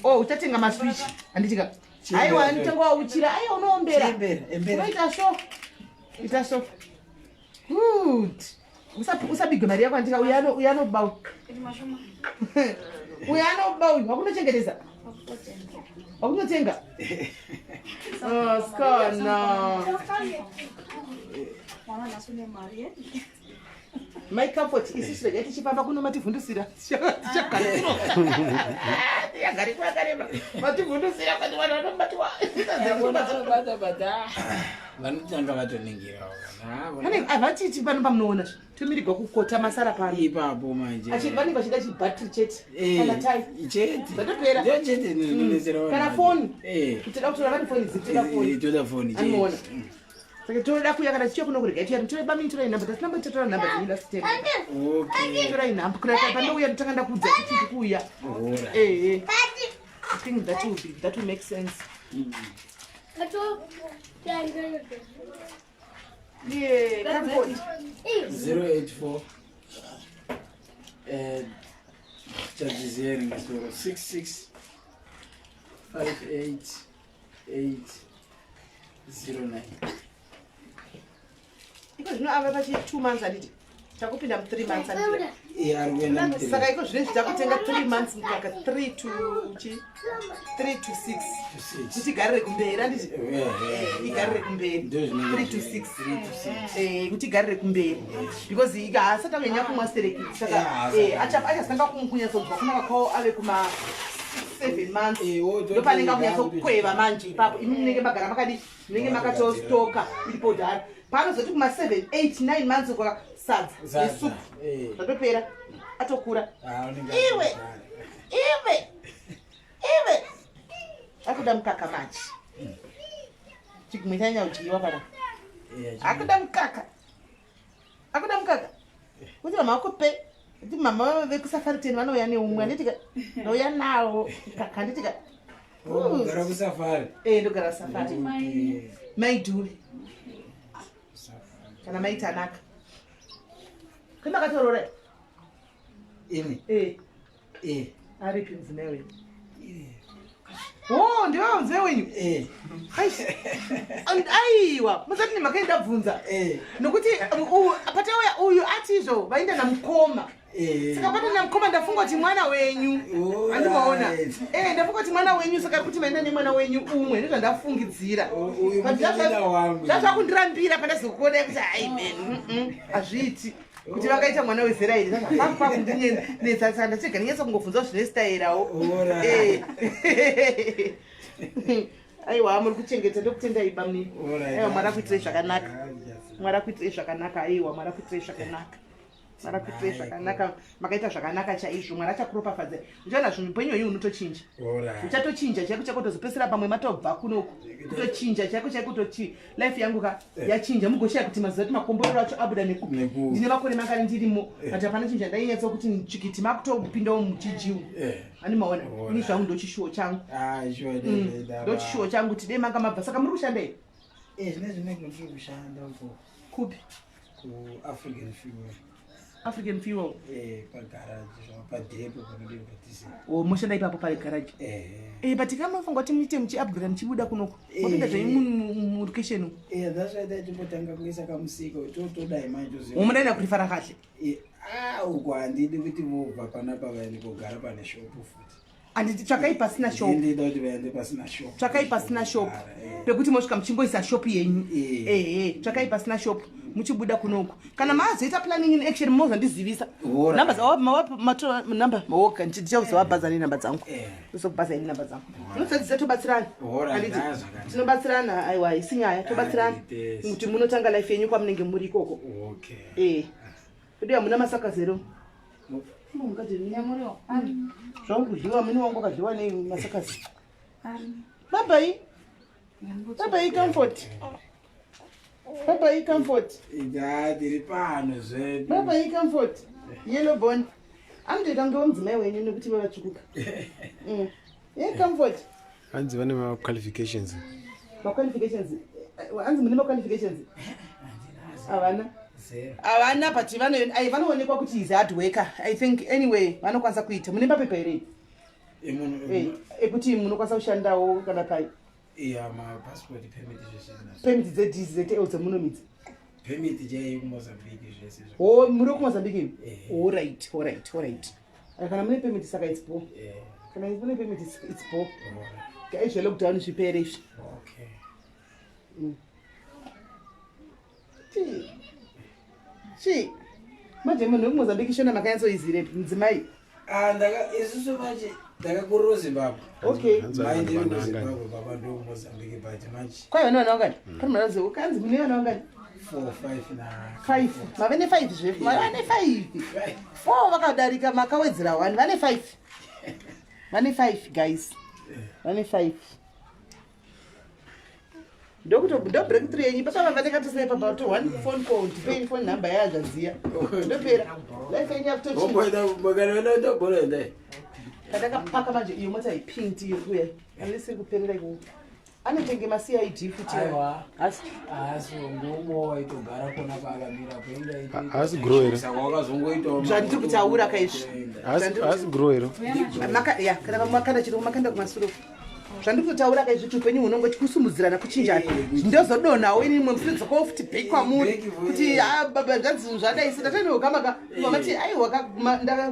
O uchatenga masweets, handitika? Aiwa, nditenga wauchira. Aiwa, unoombera. Chiembera, embera. Unoita so, ita so. Good. Usabigwe mari yako, andika. Uyo anoba uyu. Uyo anoba uyu. Wakunochengetedza, wakunotenga asikana. Mwana nhasi une mari ye. My Comfort, isusu regai tichifamba kuno, mativhundusira. Tichagari kwakareba, mativhundusira kwati vanhu vanomatiwa. Vanotanga vatoningirawo. Havatiti pano pamunoona tomirigwa kukota masara pano. Ipapo manje. Vanenge vachida chibhatiri chete kana tai. Chete. Zvatopera. Ndio chete inonetsera vanhu. Kana foni. Toda kutora vane foni dziri, toda foni. Toda foni. Anoona saka toda kuuya kana tichiya kuno. Kuregai tiya tore bamini, torai nhamba. Tasina mbotatora nhamba dzenyu last time. Torai nhamba kuna pandouya, ndotanga ndakuudza kuti tiri kuuya. Ehe, I think that will make sense. Yeah, Comfort. 084 chadziziya ringisoro 66 58 8 09. Iko zvino ava pachi 2 months, handiti? Takupinda mu 3 months, handiti? Eh, ari kuenda mu Saka iko zvinezvi takutenga 3 months mukaka 3 to chi 3 to 6 to 6. Kuti igarire kumberi, handiti? Eh, eh. Igarire kumberi. Ndozvinenge 3 to zviri. 6. 3 to 6. Eh, kuti igarire kumberi because haasati akunyanya kumwa stereki, saka Eh, haasati. achazotanga kunyatsonzwa kunaka kwawo ave kuma 7 months. Eh, Ndopanenge akunyatsokweva manje ipapo. Imi munenge magara makadi, munenge makatostoka iripo dhara. Paanozoti kuma 7, 8, 9 months uko, sadza Sadza, nesupu, eh. zvatopera, atokura. Ah, unenge Iwe. atokura. Iwe, iwe, akuda mukaka manje. Chigumwe chanyanya kudyiwa pana. Eh, Akuda mukaka, akuda mukaka. Kuti mama akupe, kuti mama vekuSafari 10 vanouya neumwe, handitika? Ndouya nawo mukaka, handitika? Oh, kugara kuSafari. Eh, ndogara Safari. Eh, Maidhuri Safari. kana maitanaka kemakatorora. Ini? Eh. Eh. Aripi mudzimai wenyu? O, ndiwe mudzimai wenyu? Eh. Aiwa, musati nemhaka ndabvunza, Eh. nokuti patauya uyu atizvo vaenda namukoma. Eh. Saka pata namukoma, ndafunga kuti mwana wenyu. Alright. Andimaona, eh, ndafunga kuti mwana wenyu, saka kuti maenda nemwana wenyu umwe, ndozvandafungidzira. Uyu But munin'ina wangu. Zvazvakundirambira pandazokuona kuti ai man, hazviiti kuti vakaita mwana wezera iri zvakakundinetsa, saka ndachega ndinyatsa kungobvunzawo zvine stairawo. Alright. Eh. Aiwa, muri kuchengeta, ndokutendai bamnini. Alright. Aiwa, Mwari akuitirei zvakanaka. Ah, yes. Mwari akuitirei zvakanaka. Aiwa, Mwari akuitirei zvakanaka, Mwari akuitirei zvakanaka. Makaita zvakanaka chaizvo, Mwari achakuropafadzai. Uchaona zvinhu, upenyu hwenyu hunotochinja. Alright. Uchatochinja chaiko chaiko, tozopedzisira pamwe matobva kunoku, kutochinja chaiko chaiko, tochi life yangu ka yachinja. Mugoshaya kuti mazuva kuti makomborero acho abuda nekupi. Nekupi. Ndine makore mangani ndirimo, but hapana chinhu chandainyatsa kuti chikiti makutopindawo muchijiu. Ani maona? Alright. Ini zvangu ndochishuwo changu. Ah, sure, Ndochishuwo changu kuti dei manga mabva. Saka muri kushanda here? Eh, zvinezvi ndinenge ndiri kushanda uko. Kupi? KuAfrican Fuel. African Fuel? Eh, pagaraji zvavo, padhepo panodiwa padhisel. O, moshanda ipapo pagaraji? Eh. Eh, but kamafunga kuti muite muchiupgrade muchibuda kunoko, mapinda zvenyu murokesheni umu. Eh, that's why taitimbotanga kuisa kamusika totodai manje toziva. Munoenda kurifara kahle. Eh, ah, uko handidi kuti vobva panapa vaende kogara pane shopu futi. Handiti tsvakai pasina shop. Ndinoda kuti vaende pasina shop. Tsvakai pasina shop. Kugara, eh. Pekuti mosvika muchingoisa shop yenyu. Eh. Ehe, tsvakai pasina shop muchibuda kunoku. Kana maazoita planning in action, mozondizivisa. Alright. Namba namba mawoga, ndichazovabhaza nenhamba dzangu. Eh. Ndozokubhaza nenhamba dzangu, tinodzadzisa, tobatsirana. Alright, Handiti? ah, zvakanaka. Tinobatsirana, aiwa, isi nyaya, tobatsirana. Ah, yes. Kuti munotanga life yenyu kwamunenge muri ikoko. Okay. Eh, kudu hamuna masakazero? Yamuriwo. Zvangu kudyiwa, mini wangu akadyiwa nei masakazi. Babai, babai Comfort, babai Comfort. Ida tiri pano zvedu. Babai Comfort, yellow bone, anotoita kunge mudzimai wenyu nekuti vavatsvukuka. Ye Comfort. Hanzi vane maqualifications. Maqualifications? Hanzi mune maqualifications? Havana. Zero. Havana, but vanoonekwa kuti is hard worker, I think. Anyway, vanokwanisa kuita. Mune mapepa here? Eh, munhu Eh, ekuti munokwanisa kushandawo kana pai? Iya, mapassport, permit, zvese zvinazvo. Permit dzedz dzemunomidzi? Permit chaiyo kuMozambique, zvese zvo. O, muri wekuMozambique? Eh. Alright, alright, alright. Kana mune permit, saka it's bo. Eh, Kana mune permit, it's bo. Alright. Izve lockdown zvipere izvi. Okay. Chi chi manje munhu wekuMozambique, shona makanyatsoizirepi, mudzimai? Ah, ndaka isusu manje ndakakurira Zimbabwe. Okay. Hanzi Mai vane ndiyo vana vangani? kuZimbabwe, baba ndo Mozambique, but manje Kwai vane vana vangani? Pane mwana kanzi mune vana vangani? 4, 5 na 5, mave ne5 zve, vane 5, 4 vakadarika, makawedzera 1, vane 5, vane 5 guys, vane 5. Ndokuto ndo breakthrough yenyu pakava vandakatosai papa to one phone call, ndipei phone number yaazvaziya, ndopera life yenyu yakutochinja. Omboenda makana ndobhora endai. Pandakapaka manje iyo mota ipinti iri kuya, unless iri kuperera ikoko, anotenge maCID futi. Aiwa. Asi Asi ngomwe waitogara kona paakamira kuenda. Haasi grow here? Saka wakazongoitawo Zvandiri kutaura kaizvi. Haasi grow here? Ya, kana makanda chiri kumakanda kumasure. Zvandiri kutotaura ka izvi upenyu hunongoti kusumudzirana kuchinjana. Ndozodonhawo ini mwe musindidzokawo futi back kwamuri kuti ah, baba zvanzi zvadai so ndatoinoukama ka vamati aiwa ka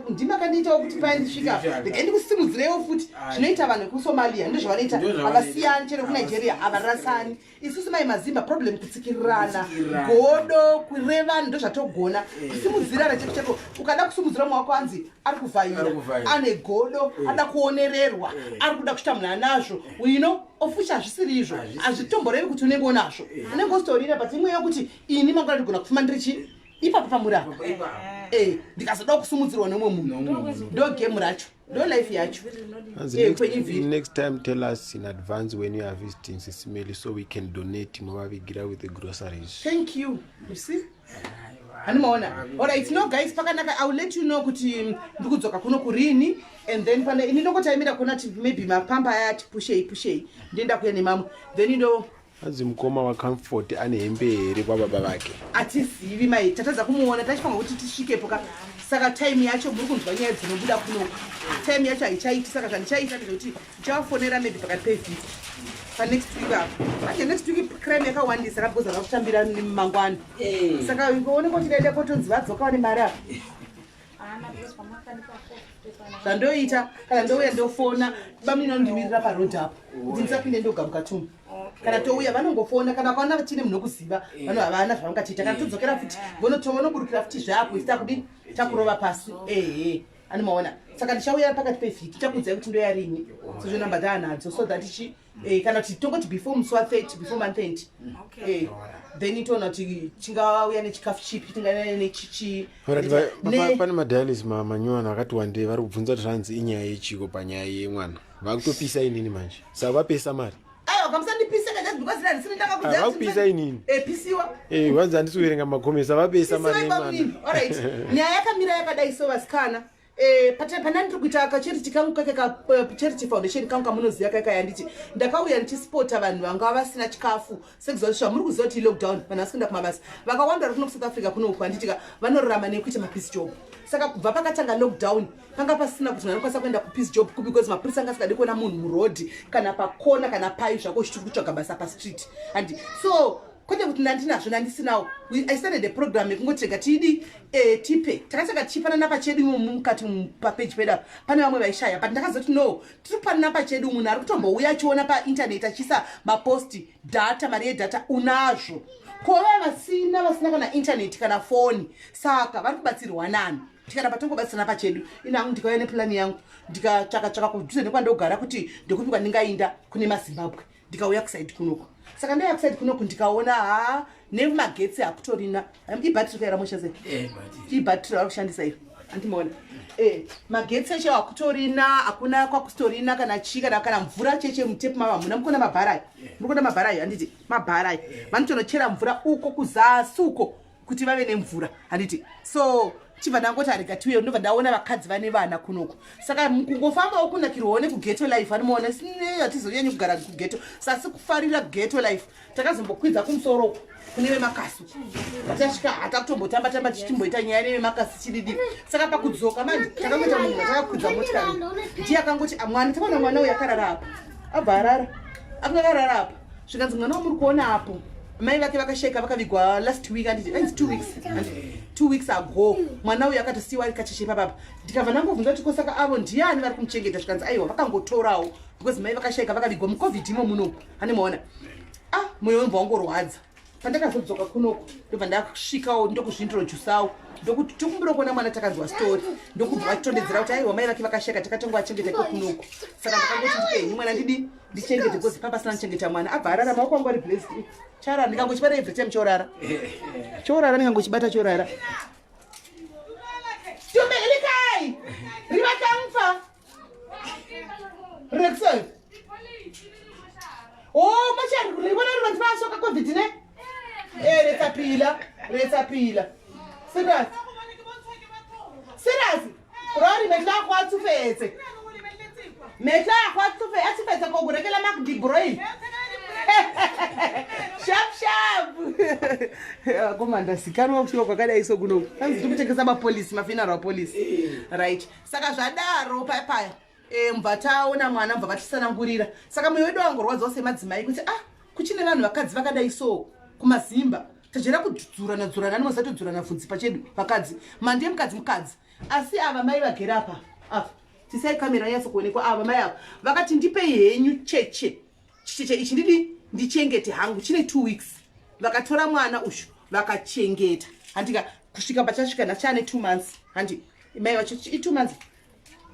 ndimakandiitawo kuti paya ndisvika regai ndikusimudzireiwo futi. Zvinoita vanhu vekuSomalia ndozvavanoita, havasiyani chero kuNigeria havarasani. Isusu mai mazimba problem kutsikirirana, godo, kurevana ndozvatogona. Kusimudzirana cheko cheko, ukada kusimudzira mumwe wako anzi ari kuvhaira, ane godo, ada kuonererwa, ari kuda kuchita munhu anazvo, you know, of which hazvisiri izvo. Hazvitomborevi kuti unenge unazvo, unenge usitorina, but imwe yokuti ini mangwana ndigona kufuma ndiri chi ipapo pamuri apa, ndikazoda kusumudzirwa nemumwe munhu, ndo game racho, ndo life yacho. Hanzi next time tell us in advance when you are visiting Sisimeli so we can donate movavigira with the groceries. Thank you. You see, handimaona. Alright, no guys, pakanaka. I will let you know kuti ndikudzoka kuno kurini, and then pane ini ndongotaimira kuona kuti maybe mapamba aya ati pushei pushei, ndienda kuya nemamwe, then ndo Hanzi mukoma waComfort ane hembe here kwababa vake? Atizivi mai, tatadza kumuona, tachifunga kuti tisvikepo ka. Saka time yacho, muri kunzwa nyaya dzinobuda kunoku, time yacho haichaiti. Saka zvandichaita ndezvekuti ndichavafonera maybe pakati pevhiki, panext week apo. Manje next week crime yakawandisa ka, because vakutambira mangwana. Saka oneka kuti daida kotonzi vadzoka vane mari apa. Zvandoita, kana ndouya ndofona bamunini vanondimirira paroad apo kuti ndisapinde ndoga mukati umu. Kana touya vanongofona, kana vakaona tine munhu wekuziva, vanhu havana zvavangatiita. Kana todzokera futi vonoburukira futi zvapo, isi takudi takurova pasi. Ehe, anomaona. Saka ndichauya pakati pevhiki, chakuudzai kuti ndoya rini, sezvo namba daanadzo, so that chi kana kuti tongoti before musi wa30, before month end. Then itoona kuti chingauya nechikafu chipi, tingauya nechichi. Alright, pane madialis manyowani akati wandei vari kubvunza kuti zvanzi inyaya yechiko panyaya yemwana. Vakutopisa inini manje, saka vapesa mari. Aiwa, kamusandipise ka, just because handisini ndakakudza. Ah, vakupisa inini. Pisiwa. Vanzi handisi kuverenga macomments, vapesa mari Pisiwa yemwana. bamunini. Alright, nyaya yakamira yakadai so, vasikana. Pana ndiri kuita kacharity kangu kake ka charity foundation kangu kamunoziva kaka, yanditi ndakauya ndichisipota vanhu vanga vasina chikafu, sekuziva kuti zvamuri kuziva kuti lockdown vanhu vasi kuenda kumabasa vakawanda vari kuno kuSouth Africa kunoku, handitika vanorarama nekuita mapiece job. Saka kubva pakatanga lockdown panga pasina kuti vanhu vanokwanisa kuenda kupiece job ku, because mapurisa anga asingadi kuona munhu murodhi kana pakona kana pai zvako uchiti kutsvaga basa pastreet handi. So kwete kuti ndandinazvo, ndandisinawo. I started a program yekungoti rega tidi tipe. Takatanga tichipanana pachedu imomu mukati papeji pedu apa, pane vamwe vaishaya, but ndakazoti no, tiri kupanana pachedu. Munhu ari kutombouya achiona painternet achiisa maposti, data, mari yedata unazvo. Ko vaya vasina kana internet kana foni, saka vari kubatsirwa nani? Tikaramba tongobatsirana pachedu. Ino hangu ndikauya nepulani yangu, ndikatsvaka tsvaka kudhuze nekwandogara kuti ndekupi kwandingainda kune maZimbabwe, ndikauya kusaidi kunoku. Saka ndauya kusaidi kunoku, ndikaona ha, nemagetsi hakutorina. Ibhatiri kaira moshandisa, ibhatiri vari kushandisa iro, andimaona. Magetsi acho hakutorina, hakuna kwakusitorina kana chii, kana mvura cheche mutepu mavo hamuna. Mukuona mabhara ayo, muri kuona mabhara ayo, handiti? Mabhara ayo vanotonochera mvura uko kuzasi uko kuti vave nemvura, handiti? So chibva ndangoti arega tiuye, ndobva ndaona vakadzi vane vana kunoku. Saka mukungofambawo kunakirwawo nekughetto life, anomaona, hatizonyanyi kugara kughetto, sasi kufarira ghetto life. Takazombokwidza kumusoro uko kune vemakasi, tasvika hatakutombotamba tamba tichitimboita nyaya nevemakasi chididi. Saka pakudzoka manje takangoita munhu atakakwidza motikari ndiye akangoti, "Ah, mwana, takaona mwana uyu akarara apa." Abva arara, akanga akarara apa. Zvikanzi mwana wamuri kuona apo, mai vake vakasheka, vakavigwa last week, anditi ainzi 2 weeks, handiti? 2 weeks ago mwana uyu akatosiyiwa ari kacheche papapa. Ndikabva ndangobvunza kuti ko saka avo ndiani vari kumuchengeta? Zvikanzi aiwa, vakangotorawo because mai vakasheka, vakavigwa muCovid imo munoku, handimaona. Ah, mwoyo wembwa wangorwadza. Pandakazodzoka kunoku, ndobva ndasvikawo, ndokuzviintrodusawo, ndokuti tokumbira kuona mwana, takanzwa story. Ndokubva vatitondedzera kuti aiwa, mai vake vakasheka, takatongovachengeta iko kunoku. Saka ndakangoti ndipenyu mwana ndidi ndichengete, because papa ndichengeta mwana abva arara, maoko angu ari blessed. Charara, ndikangochibata every time chorara, chorara, ndikangochibata chorara. Tumelikai rivakamfa Rexel. Oh, machari ribona ri vanhu va soka COVID ne? Re tsa phila, re tsa phila. Serious. Serious. Rori metla go a tsofetse. Metla go a tsofetse, a tsofetse go go rekela mak di broil. Sharp sharp. Komanda sikanwa kusvika kwakadai so kuno. Hanzi tiri kutengesa mapolisi, mafuneral policy. Right. Saka zvadaro paya paya. E, mubva taona mwana mubva vatisanangurira saka moyo wedu wangorwadzawo semadzimai kuti ah kuchine vanhu vakadzi vakadai so kumazimba tajera kudzurana dzurana anoza todzurana vhudzi pachedu vakadzi mandiye mukadzi mukadzi asi ava mai vagere apa apa tisai kamera yanyatso kuonekwa ava mai ava vakati ndipei henyu cheche chicheche ichi ndidi ndichengete hangu chine two weeks vakatora mwana uyu vakachengeta handika kusvika pachasvika nhasi chane two months handi mai vacho i two months.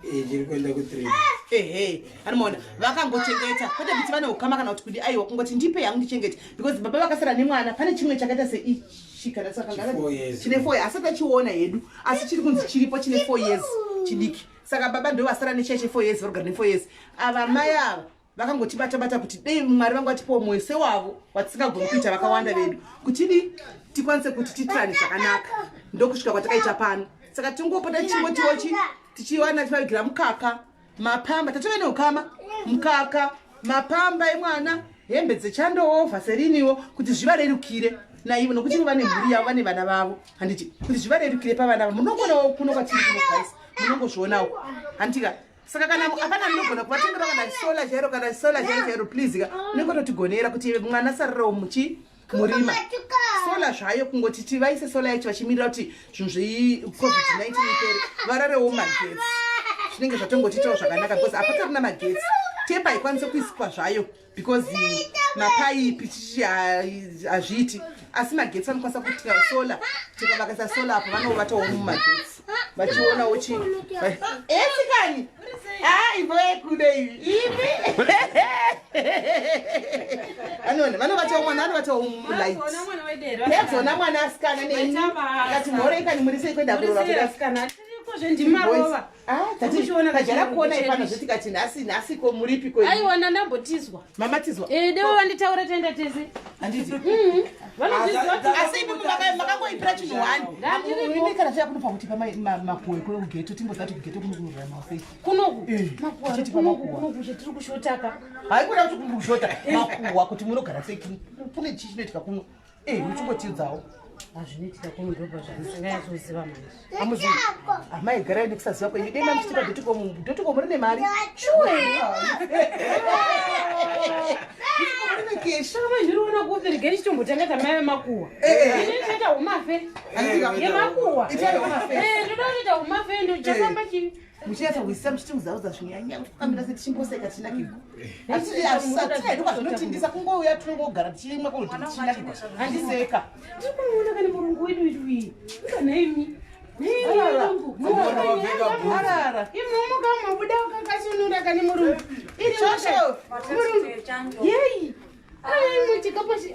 Eh, chiri kuenda ku 3. Ehe, anomaona vakangochengeta kwete kuti vane ukama kana kuti kudi, aiwa, kungoti ndipe yangu ndichengete because baba vakasara nemwana. Pane chimwe chakaita seichi kana Chi 4 years. Chine 4, asati achiona hedu, asi chiri kunzi chiripo chine 4 years chidiki. Saka baba ndo vasara necheche 4 years, varikugara ne4 years. Ava mai ava vakangotibata-bata kuti dei Mwari vangu vatipawo mwoyo sewavo watisingagoni kuita vakawanda vedu, kutidi tikwanise kuti titirane zvakanaka. Ndokusvika kwatakaita pano. Saka tingopota tichingotiwochi tichiwana tivavigira mukaka, mapamba, tatove neukama, mukaka, mapamba emwana, hembe dzechandowo, vhaseriniwo, kuti zvivarerukire naivo nokuti ivo vane mhuri yavo, vane vana vavo, handiti? Kuti zvivarerukire pavana vavo. Munongonawo kuno kwatiri kuno, guys, munongozvionawo, handitika? Saka kana hapana munogona kuvatengera kana solar chairo, kana solar chairo chairo, please ka, unengototigonera kuti mwana sarirawo muchi murima, solar zvayo, kungoti tivaise solar yacho vachimirira kuti zvinhu zveCovid-19 ipere, vararewo magetsi, zvinenge zvatongotiitawo zvakanaka because hapatorina magetsi. Tepa haikwanisi kuiswa zvayo because mapaipi chichi hazviiti, asi magetsi vanokwanisa kutika solar, tikavakaisa solar apo vanovatawo mumagetsi vachionawo chi esikani. Ah, imbo yekude iyi imi anoona vanovatawo mwana, anovatawo mulight pedzona mwana asikana neni kati mhoro ikani muri sei kuenda kurova kuda. Zvendimarova. Tajara kuona ipano zvetikati nhasi nhasiko muripiko? Aiwa, ndandambotizwa. Mamatizwa? Eh, devo vanditaura, taenda tese. Handiti? Vanozviziva kuti Asi imi makangoipira chinhu one. Ndandiripo. Imi kana tiya kunopa kuti pamakuwe kuno kugeto, timbozati kugeto kuno kunorarama sei? Kunoku Eh, makuwa tichiti kunoku pamakuwa. kunoku chetiri kushotaka. Haikuda kuti kumbushota makuhwa kuti munogara sei, kune chii chinoitika kuno? Eh, muchingotiudzawo. Hazvinoitika kuno ndobva zvandisinganyatsoziva manje. Amuzivi amai, garai nekusaziva kwenyu. Dei mamuchitipa dotcom, dotcom rine mari, rine cash. Saka ndiriona kupi? Regei tichitombotanga tamai vemakuwa. Eh. Ini ndichaita umafe yemakuwa. Itai umafe. Eh, ndoda kuita umafe, ndochafamba chii. Muchinyatsa kuisisa muchitiudzaudza zvinyanya kuti kwamira sei, tichimboseka tichinakirwa. Hatina kwazvinotindisa kungouya, tinongogara tichimwa kuti tichinakirwa, handiseka. Ndiri kumuona kani murungu wedu wedu iyi ikanaimi. Arara. Arara. Imomo kamabuda kakashunura kani murungu. Shosho. Murungu yeyi ai muchikaposhi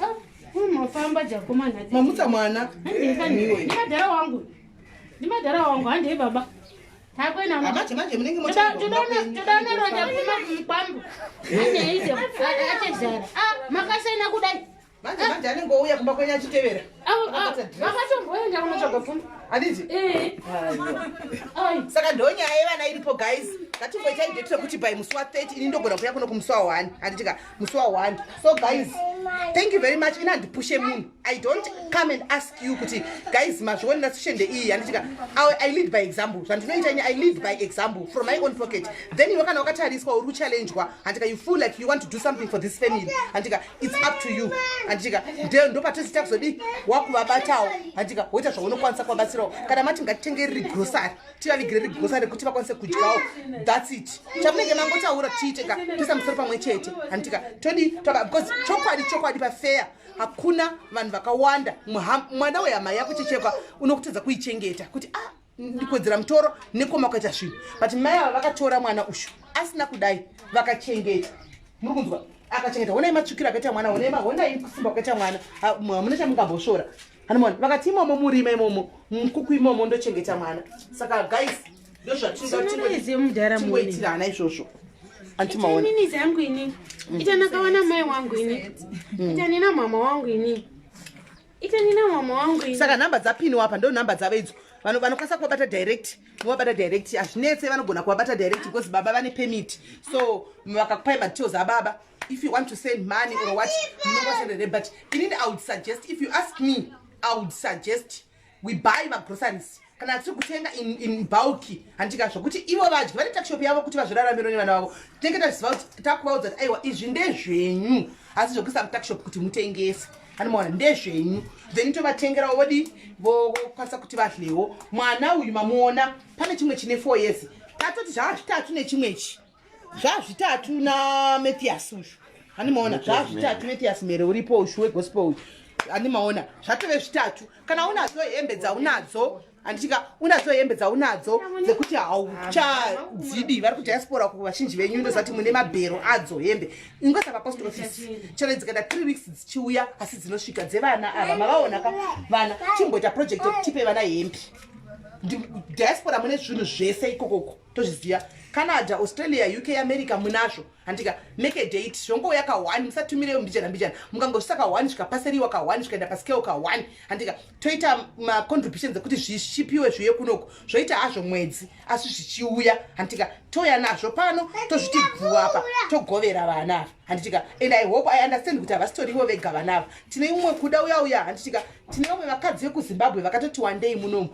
mafamba jakomana. Mamutsa mwana. Ndimadhara wangu, ndimadhara wangu, handei baba, takwena. Manje manje munenge Todaneronda pfuma mukwambo, handeize achezara makasaina kudai. Manje manje anenge ouya kumba kwenyu achitevera. Vakatomboenda kunotsvaga pfuma. Handiti? Ee. Ai. Saka ndonyaya yevana iripo, guys. Ngatimboitai date rekuti by musi wa30 ini ndogona kuuya kuno kumusi wa1, handitika? Musi wa1. So guys, thank you very much. Ini handipushe munhu. I don't come and ask you kuti guys, mazvionera sishende iyi, handitika? I lead by example. Zvandinoita ini, I lead by example from my own pocket. Then iwe kana wakatariswa uri kuchallengwa, handika, you feel like you want to do something for this family, handika, it's up to you, handika? Ndopatosita kuzodi wakuvabatawo, handika, woita zvaunokwanisa kuvabatsirawo. Kana mati ngatitenge riri grocery, tivavigire riri grocery kuti vakwanise kudyawo, that's it. Chamunenge mangotaura tiite ka, toisa musoro pamwe chete, handitika? Todi because chokwadi chokwadi, pafeya hakuna vanhu vakawanda. Mwana wehama yako chechekwa unokutadza kuichengeta kuti ah, ndikuwedzera mutoro nekoma kuita zvinhu. But mai ava vakatora mwana ushu asina kudai, vakachengeta. Muri kunzwa? Akachengeta. Honai matsvukiro akaita mwana, honai honai kusimba kwakaita mwana. Hamuna chamungambosvora, hanomona. Vakati imomo murima imomo, mukuku imomo, ndochengeta mwana. Saka guys, Sinoniziye mudhara muone. ndozvatingoitira ana izvozvo, antimaona? Minisi yangu ini ita nakawana mai wangu ini ita nina mama wangu ini ita nina mama wangu ini. Saka nhamba dzapinwa apa, ndo nhamba dzavo idzo. Vanokwanisa kuvabata direct, muvabata direct, hazvinetse. Vanogona kuvabata direct because baba vane permit, so vakakupai madetails ababa. If you want to send money or what, munongosendere. But inini I would suggest, if you ask me, I would suggest we buy magroceries. Kana tiri kutenga in bulk, handika, zvokuti ivo vadyi vane tuckshop yavo kuti vazviraramiro nevana vavo. Tinenge taziva kuti takuvaudza kuti aiwa, izvi ndezvenyu, asi zvokuisa mutuckshop kuti mutengese, anomaona ndezvenyu. Then tovatengerawo, vodi vokwanisa kuti vadlewo. Mwana uyu mamuona, pane chimwe chine 4 years. Tatoti zvava zvitatu nechimwe ichi, zvazvitatu naMathias uyu, handimaona zvazvitatu. Mathias Mere uripo ushu wegospel uyu, handimaona zvatove zvitatu. Kana unadzo hembe dzaunadzo, handitika, unadzo hembe dzaunadzo dzekuti hauchadzidi, vari kudiaspora ku vazhinji venyu ndozati mune mabhero adzo hembe, ingoisa papost office chero dzikaita 3 weeks dzichiuya, asi dzinosvika dzevana ava. Mavaona ka vana? Chimboita project yekuti tipe vana hembe. Diaspora mune zvinhu zvese ikokoko, tozviziva. Canada, Australia, UK, America, munazvo, handika? Make a date, zvongouya ka1, musatumireyo mbijana mbijana. Mukangosvisa ka1, zvikapaseriwa ka1, zvikaenda pascale ka1, handika? Toita macontributions ekuti zvishipiwe zviuye kunoku. Zvoita hazvo mwedzi, asi zvichiuya, handitika? Touya nazvo pano, tozviti bvu apa, togovera vana ava, handitika? And I hope, I understand kuti havasitorivo vega vana ava. Tine umwe kuda uya uya, handitika? Tine vamwe vakadzi vekuZimbabwe vakatoti wandei munomu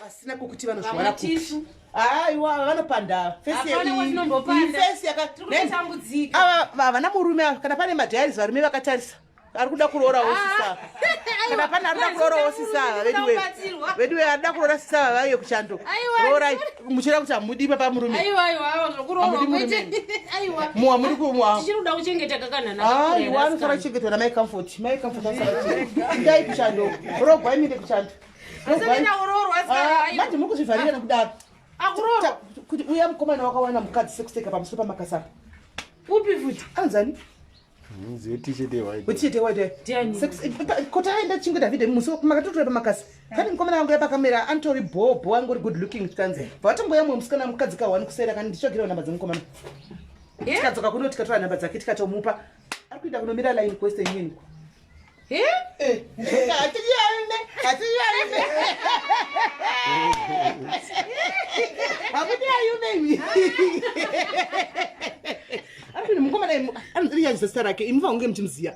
vasina kwokuti vanozviwana kupi. Vamwe tisu. Aiwa, vanopanda. Hapana kwatinombopanda. Fesi yaka Tiri kutotambudzika. Ava havana murume ava. Kana pane madiaries, varume vakatarisa ari kuda kuroora sisa, kana pane ari kuda kuroora sisa ava, veduwe, veduwe, ari kuda kuroora sisa ava, vaiye kuchando. Aiwa. Roorai muchida kuti hamudi papa murume. Aiwa, aiwa, aiwa, zvokuroorwa Hamudi murume. kwete, aiwa. Muwa muri kumwa. Tichiri kuda kuchengeta kakanana. Aiwa, anofanira kuchengetwa namai Comfort. Mai Comfort anofanira kuchengetwa. Ndai kuchando, rogwai, minde kuchando. Rogwai. Ah, manje muri kuzvivharira nekudaro. Akuroorwa. Kuti uya mukomana wakawana mukadzi sekuseka pamusoro pamakasapa. Upi futi? Anzani? Wetisheti yewhite. Wetisheti yewhite. Ndiani? Kuti aenda chingwe David musi makatotora pamakasi, pane mukomana wangu yapakamera, anotori bho bho, angori good looking. Tikanzi vatomboya mumwe musikana, mukadzi kawani kusera. Kani ndichogirawo namba dzemukomana, tikadzoka kuno, tikatora namba dzake, tikatomupa. Ari kuenda kunomira line kuWestern Union. Hatiyarime, hatiyarime, hakuti ayume. Ari mukomana anoziriyanjisa zita rake, imufa kunge muchimuziya.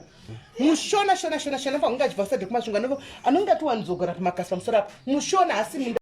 Mushona, shona, shona, shona, fa kunge achibva sade kuMasvingo, anonge atiwanzogara pamakasi pamusoro apa. Mushona, asi munda.